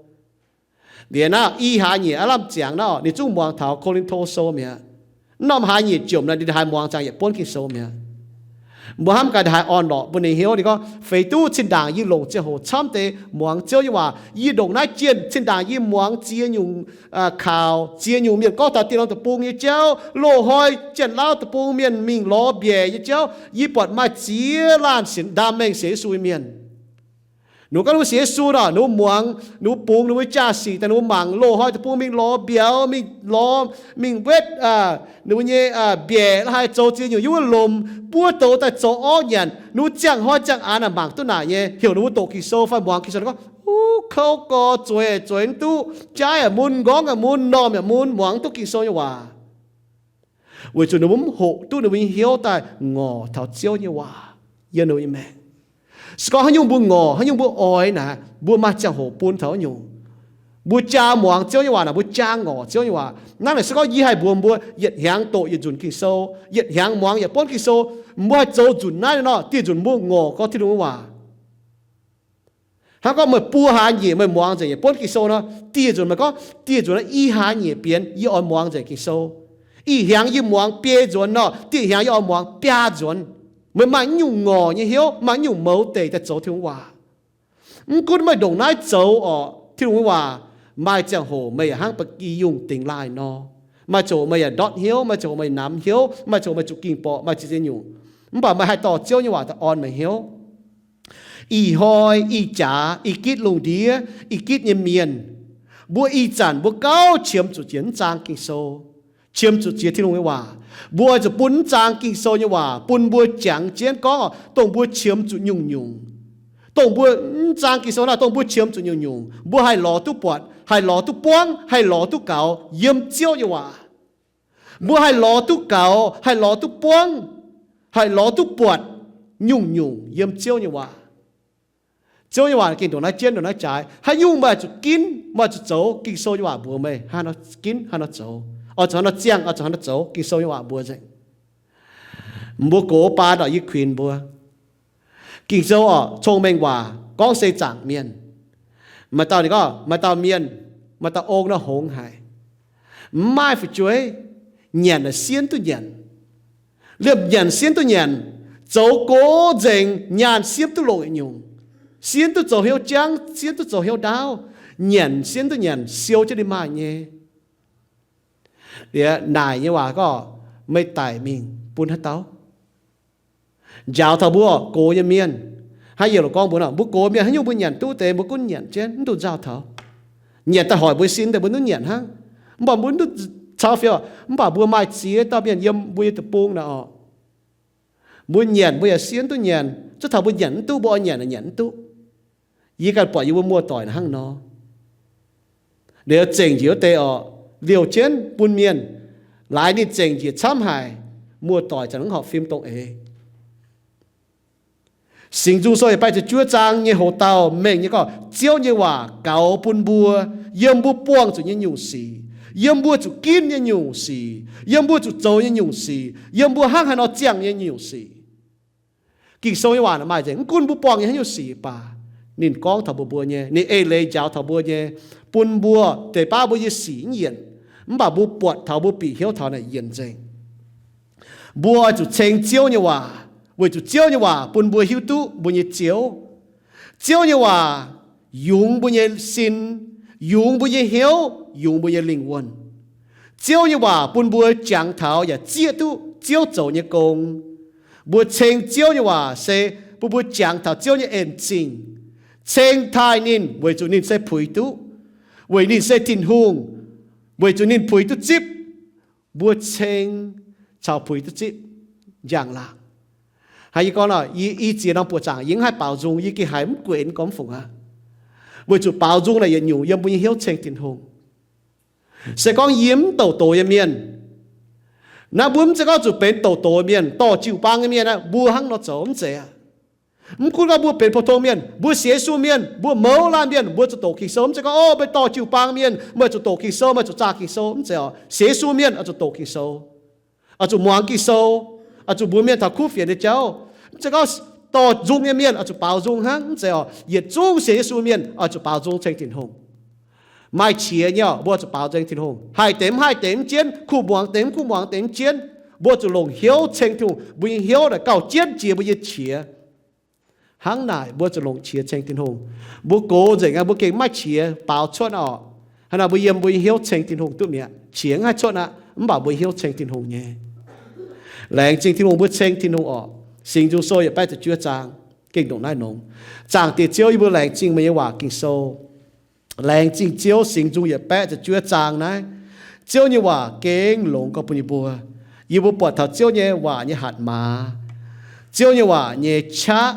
Liuz naaiv i hlaax nyieqc aav lamh ziangx naaiv, ninh zungv muangx taux Ko^lin^to Sou mi'aqv. Mv norm hlaax nyieqc jomc naaic ninh haiz muangx ziangx yietc buonv Ging-Sou mi'aqv. Mbuo hnamv gaax ninh haiz orn-lorqc bun ninh hiuv. Ninh gorngv, feix duqv zinh ndaangc yie longc ziangh hoc camv deix muangx Ziouv nyei waac. Yie ndongc naaiv jienh zinh ndaangc yie muangx ziex nyungc kaux, ziex nyungc mienh gorngv taux dieh norm deic-bung nyei jauv, loz-hnoi Janx-Lauv deic-bung mienh mingh lorz mbiaec nyei jauv, yie buatc maaih ziex laanh sienx ndaam mengh sienx Yesu nyei mienh. Ninh gorngv ninh mbuo sienx Yesu nor, ninh mbuo muangx, ninh mbuo bungx ninh mbuo jaa-sic daaih, ninh mbuo mangc loz-hnoi deic-bung mingh lorz mbiauz, mingh lorz, mingh wetv ninh mbuo nyei mbiaec, la'haix zoux ziex nyungc yiem wuov lomc, buov douz daaih zoux orv nyanc. Ninh mbuo ziangh hnoi ziangh aanx mangc duqv naaic nyei, heuc ninh mbuo doqc Ging-Sou fai muangx Ging-Sou, ninh gorngv, huv, kouv gorx, zueiz zueiz mv duqv, jaaiv yaac mun, nqorngv yaac mun, m'normh yaac mun, muangx mv duqv Ging-Sou nyei waac. Weic zuqc ninh mbuo mv hoqc duqv ninh mbuo nyei hnyouv daaih ngorc taux Ziouv nyei waac yiem ninh mbuo nyei maengc. Se gorngv haaix nyungc mbuo ngorc, haaix nyungc mbuo oix naaic, mbuo maaih ziangh hoc bun taux wuov nyungc. Mbuo jaa muangx Ziouv nyei waac naaic, mbuo jaa ngorc Ziouv nyei waac. Hnangv naaic se gorngv yie haih mbuox mbuo yietc hnyangx doqc yietc nzunc Ging-Sou, yietc hnyangx muangx yietc buonv Ging-Sou, mbuo haih zoux nzunc naaiv nor, dieh nzunc mbuo ngorc gorx Tin-Hungh nyei waac. Hnangv gorngv meih buo hlaax nyieqc meih muangx nzengc yietc buonv Ging-Sou nor, dieh nzunc meih gorngv, dieh nzunc naaiv i hlaax nyieqc bienx yie oix muangx nzengc Ging-Sou. Ih hnyangx yie muangx biei nzuonx nor, dieh hnyangx yie oix muangx biaa nzuonx. Meih maaih nyungc ngorc nyei hnyouv, maaih nyungc mouz deic daaih zoux Tin-Hungh waac. Mv gunv meih ndongc naaiv zoux orqc, Tin-Hungh waac, maaih ziangh hoc meih yaac hnangv ba'gi yungh dingx laaih nor. Maaih ziangh hoc meih yaac ndortv hnyouv, maaih ziangh hoc meih namx hnyouv, maaih ziangh hoc meih zuqc ging borqc, maaih ziex nyungc. Mv baac meih haih dorh Ziouv nyei waac daaih orn meih hnyouv. Ih hnoi, ih jaax, ih gitv lungh ndiev, ih gitv nyei mienh, mbuo ih zanc mbuo gauh qiemx zuqc jiex mv zaang Ging-Sou, qiemx zuqc jiex Tin-Hungh nyei waac. Mbuo oix zuqc bun mv zaang Ging-Sou nyei waac bun mbuo jangx jienv gorngv, dongh mbuo qiemx zuqc nyungc-nyungc, dongh mbuo mv zaang Ging-Sou naaiv, dongh mbuo qiemx zuqc nyungc-nyungc, mbuo haih lorz duqv buatc, haih lorz duqv buangv, haih lorz duqv gaux yiem Ziouv nyei waac. Mbuo haih lorz duqv gaux, haih lorz duqv buangv, haih lorz duqv buatc nyungc-nyungc yiem Ziouv nyei waac. Ziouv nyei waac gengh ndongc naaiv jienv ndongc naaiv jaaix. Haaix nyungc meih zuqc ginv, meih zuqc zoux, Ging-Sou nyei waac mbuox meih hnangv nor ginv, hnangv nor zoux. Oix zuqc hnangv nor ziangh, oix zuqc hnangv nor zoux, Ging-Sou nyei waac mbuox nzengc. Mbuo gox baan orqc, yie kuinx mbuo. Ging-Sou orqc, cong-mengh waac gorngv se zaangc mienh. Maaih dauh ninh gorngv maaih dauh mienh, maaih dauh ong nor hngongx haic, mv maaih fu'jueiv, nyanc naaic sienv duqv nyanc, liemh nyanc sienv duqv nyanc, zoux gox nzengc, nyaanh sienv duqv longc yietc nyungc, sienv duqv zoux hnyouv jangv, sienv duqv zoux hnyouv ndaauv, nyanc sienv duqv nyanc, siou jienv ninh maaih nyei. Liuz naaic nyei waac gorngv, meih daic mingh bun haaix dauh njaaux taux mbuo gox nyei mienh? Hnangv yie loc gorngv mbuo nor, mbuo gox mienh haaix nyungc mbuo nyanc duqv deix mbuo gunv nyanc jienv, mv dungx nzauh taux. Nyanc daaih hoic mbuo sin daaih mbuo duqv nyanc hnangv. Mv baac mbuo duqv cau fiou, mv baac mbuo maaih ziex dauh mienh yiem mbuo nyei deic-bung naaic orqc. Mbuo nyanc mbuo yaac sienv duqv nyanc, zuov taux mbuo nyanc mv duqv, mbuo oix nyanc naaic nyanc mv duqv. Yie ganh buatc yie mbuo muoz-doic naaic hnangv nor. Liuz zengc njiec wuov deix orqc, liouh jienv bun mienh, laaix ninh zengc njiec camv haic, muoz-doic ziouc mv horpc fim dongh eix. Singx Nzung Sou yietc baeqv ziepc juov zaang nyei hoz dauh mengh nyei gorngv, Ziouv nyei waac gaux bun mbuo yiem mbuo buangh zuqc nyei nyungc sic, yiem mbuo zuqc ginv nyei nyungc sic, yiem mbuo zuqc zoux nyei nyungc sic, yiem mbuo hnangv haaix nor ziangh nyei nyungc sic. Ging-Sou nyei waac maaih nzengc, mv gunv mbuo buangh nyei haaix nyungc sic baac, ninh gorngv taux mbuo mbuo nyei, ninh eix leiz njaaux taux mbuo nyei, bun mbuo deix baav mbuo nyei sic mv yienc, mv baac mbuo buatc taux mbuo bieqc hnyouv taux naaic yienc nzengc. Mbuo oix zuqc ceng Ziouv nyei waac, weic zuqc Ziouv nyei waac bun mbuo hiuv duqv mbuo nyei Ziouv. Ziouv nyei waac yungz mbuo nyei sin, yungz mbuo nyei hnyouv, yungz mbuo nyei lingh wuonh. Ziouv nyei waac bun mbuo jangx taux yaac zieqv duqv Ziouv zoux nyei gong. Mbuo ceng Ziouv nyei waac se bun mbuo jangx taux Ziouv nyei en zingh, ceng taaih ninh weic zuqc ninh se puix duqv, weic ninh se Tin-Hungh, weic zuqc ninh puix duqv zipv. Mbuo ceng caux puix duqv zipv njang-laangc. Haaix yie gorngv nor, yie i ziex norm buoqc zaangc yie mv haih baaux nzung, yie gengh haiz mv gueix gorngv mv fungc aqv. Weic zuqc baaux nzung naaic yietc nyungc yiem mbuo nyei hnyouv ceng Tin-Hungh. Se gorngv yie mv douc doz nyei mienh, naaiv mbuo mv zeiz gorngv zuqc benx douc doz mienh, dorh jiu-baang nyei mienh aqv, mbuo hnangv nor zoux mv zeiz aqv. Mv gunv gorngv mbuo benx pou-tong mienh, mbuo sienx Yesu mienh, mbuo mouz laanh mienh, mbuo zuqc doqc Ging-Sou, mv zeiz gorngv, o, meih dorh jiu-baang mienh, meih zuqc doqc Ging-Sou, meih zuqc zaah Ging-Sou, mv zeiz oc. Sienx Yesu mienh oix zuqc doqc Ging-Sou, oix zuqc muangx Ging-Sou, oix zuqc mbuox mienh taux kuv fienx nyei jauv. Mv zeiz gorngv dorh nzung nyei mienh oix zuqc baaux nzung hnangv, mv zeiz oc. Yietc zungv sienx Yesu mienh oix zuqc baaux nzung ceng Tin-Hungh. Maaih qiex nyei oc, mbuo zuqc baaux nzung ceng Tin-Hungh. Haih deix mv haih deix mv jienv, kuh muangx deix mv kuh muangx deix mv jienv, mbuo zuqc longc hnyouv ceng Tin-Hungh. Mbuo nyei hnyouv naaic gauh jienv jiex mbuo nyei qiex. Hnangv naaic mbuo zuqc longc qiex ceng Tin-Hungh. Mbuo gox nzengc aqv, mbuo gengh maiv maaih qiex baaux cuotv oc. Hnangv naaic mbuo yiem mbuo nyei hnyouv ceng Tin-Hungh duqv mi'aqv. Qiex mv haih cuotv aqv, mv baac mbuo nyei hnyouv ceng Tin-Hungh nyei. Laengz zingh Tin-Hungh, mbuo ceng Tin-Hungh oc. Singx Nzung Sou yietc baeqv ziepc juov zaang gengh ndongc naaiv nongx. Zaangc Diex Ziouv, yie mbuo laengz zingh meih nyei waac Ging-Sou. Laengz zingh Ziouv, Singx Nzung yietc baeqv ziepc juov zaang naaiv, Ziouv nyei waac gengh longx gorx bun yie mbuo. Yie mbuo buatc taux Ziouv nyei waac nyei hatc maaz, Ziouv nyei waac nyei qaqv,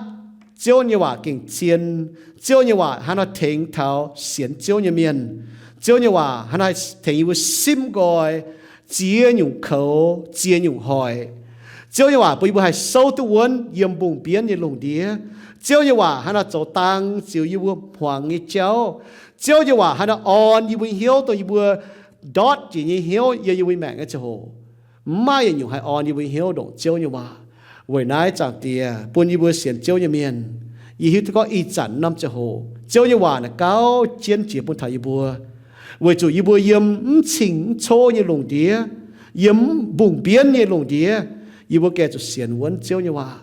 Ziouv nyei waac gengh zien. Ziouv nyei waac hnangv nor tengx taux sienx Ziouv nyei mienh. Ziouv nyei waac hnangv nor tengx yie mbuo simv nqoi ziex nyungc koux, ziex nyungc hoic. Ziouv nyei waac bun yie mbuo haih souv duqv wuonv yiem mbungh mbienv nyei lungh ndiev. Ziouv nyei waac hnangv nor zoux dang ziux yie mbuo hmuangx nyei jauv. Ziouv nyei waac hnangv nor orn yie mbuo hnyouv dongh yie mbuo ndortv jiex nyei hnyouv yiem yie mbuo maengc nyei ziangh hoc. Mv maaih yietc nyungc haih orn yie mbuo hnyouv ndongc Ziouv nyei waac. Weic naaiv, Zaangc Diex, bun yie mbuo sienx Ziouv nyei mienh, yie hiuv duqv gorngv ih zanc norm ziangh hoc Ziouv nyei waac naaic gauh jienv jiex bun taux yie mbuo, weic zuqc yie mbuo yiem mv cing mv cov nyei lungh ndiev, yiem mbungh mbienv nyei lungh ndiev, yie mbuo gengh zuqc sienx wuonv Ziouv nyei waac.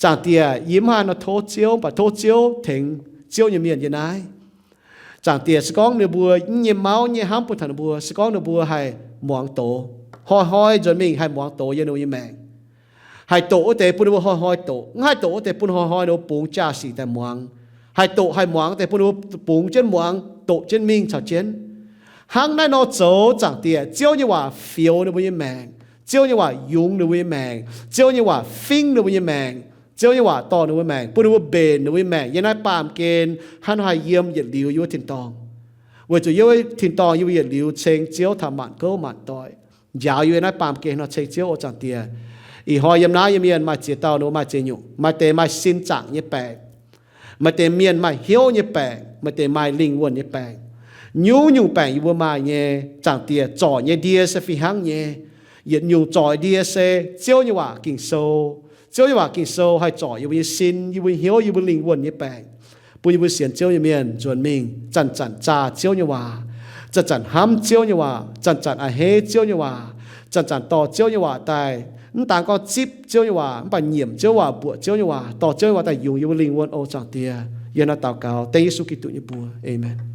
Zaangc Diex, yie mv haih nor tov Ziouv, mv baac tov Ziouv tengx Ziouv nyei mienh yiem naaiv. Zaangc Diex, se gorngv ninh mbuo nyei mauv nyei hnamv bun taux ninh mbuo, se gorngv ninh mbuo haih muangx doz, hnoi-hnoi nzuonx mingh haih muangx doz yiem ninh mbuo nyei maengc, haih doqc wuov deix bun ninh mbuo hnoi-hnoi doqc, mv haih doqc wuov deix bun hnoi-hnoi ninh mbuo bungx jaa-sic daaih muangx. Haih doqc haih muangx deix bun ninh mbuo bungx jienv muangx, doqc jienv mingh caux jienv. Hnangv naaiv nor zoux, Zaangc Diex, Ziouv nyei waac fioux ninh mbuo nyei maengc, Ziouv nyei waac yungz ninh mbuo nyei maengc, Ziouv nyei waac fingv ninh mbuo nyei maengc, Ziouv nyei waac dorh ninh mbuo maengc, bun ninh mbuo mbenc ninh mbuo nyei maengc yiem naaiv baamh gen hnangv nor haih yiem yietc liuz yiem wuov tin-dorngh. Weic zuqc yiem wuov tin-dorngh yie mbuo yietc liuz ceng Ziouv taux maanc gouv maanc doic, njaaux yie mbuo naaiv baamh gen nor ceng Ziouv. O Zaangc Diex, ih hnoi yiem naaiv nyei mienh maaih ziex dauh ninh mbuo maaih ziex nyungc, maaih deix maaih sin zaangc nyei baengc, maaih deix mienh maaih hnyouv nyei baengc, maaih deix maaih lingh wuonh nyei baengc. Nyungc-nyungc baengc yie mbuo maaih nyei, Zaangc Diex, zorc nyei ndie se fih hnangv nyei. Yietc nyungc zorc ndie se Ziouv nyei waac Ging-Sou. Ziouv nyei waac Ging-Sou haih zorc yie mbuo nyei sin, yie mbuo hnyouv, yie mbuo lingh wuonh nyei baengc, bun yie mbuo sienx Ziouv nyei mienh nzuonx mingh zanc-zanc zaah Ziouv nyei waac, zanc-zanc hnamv Ziouv nyei waac, zanc-zanc a'hneiv Ziouv nyei waac, zanc-zanc dorh Ziouv nyei waac daaih, mv daan gorngv zipv Ziouv nyei waac, mv baac nyiemc Ziouv waac, mbuoqc Ziouv nyei waac, dorh Ziouv nyei waac daaih yungz yie mbuo lingh wuonh. O Zaangc Diex, yie hnangv naaiv daux gaux dengv Yesu Giduc nyei mbuox. Aamen.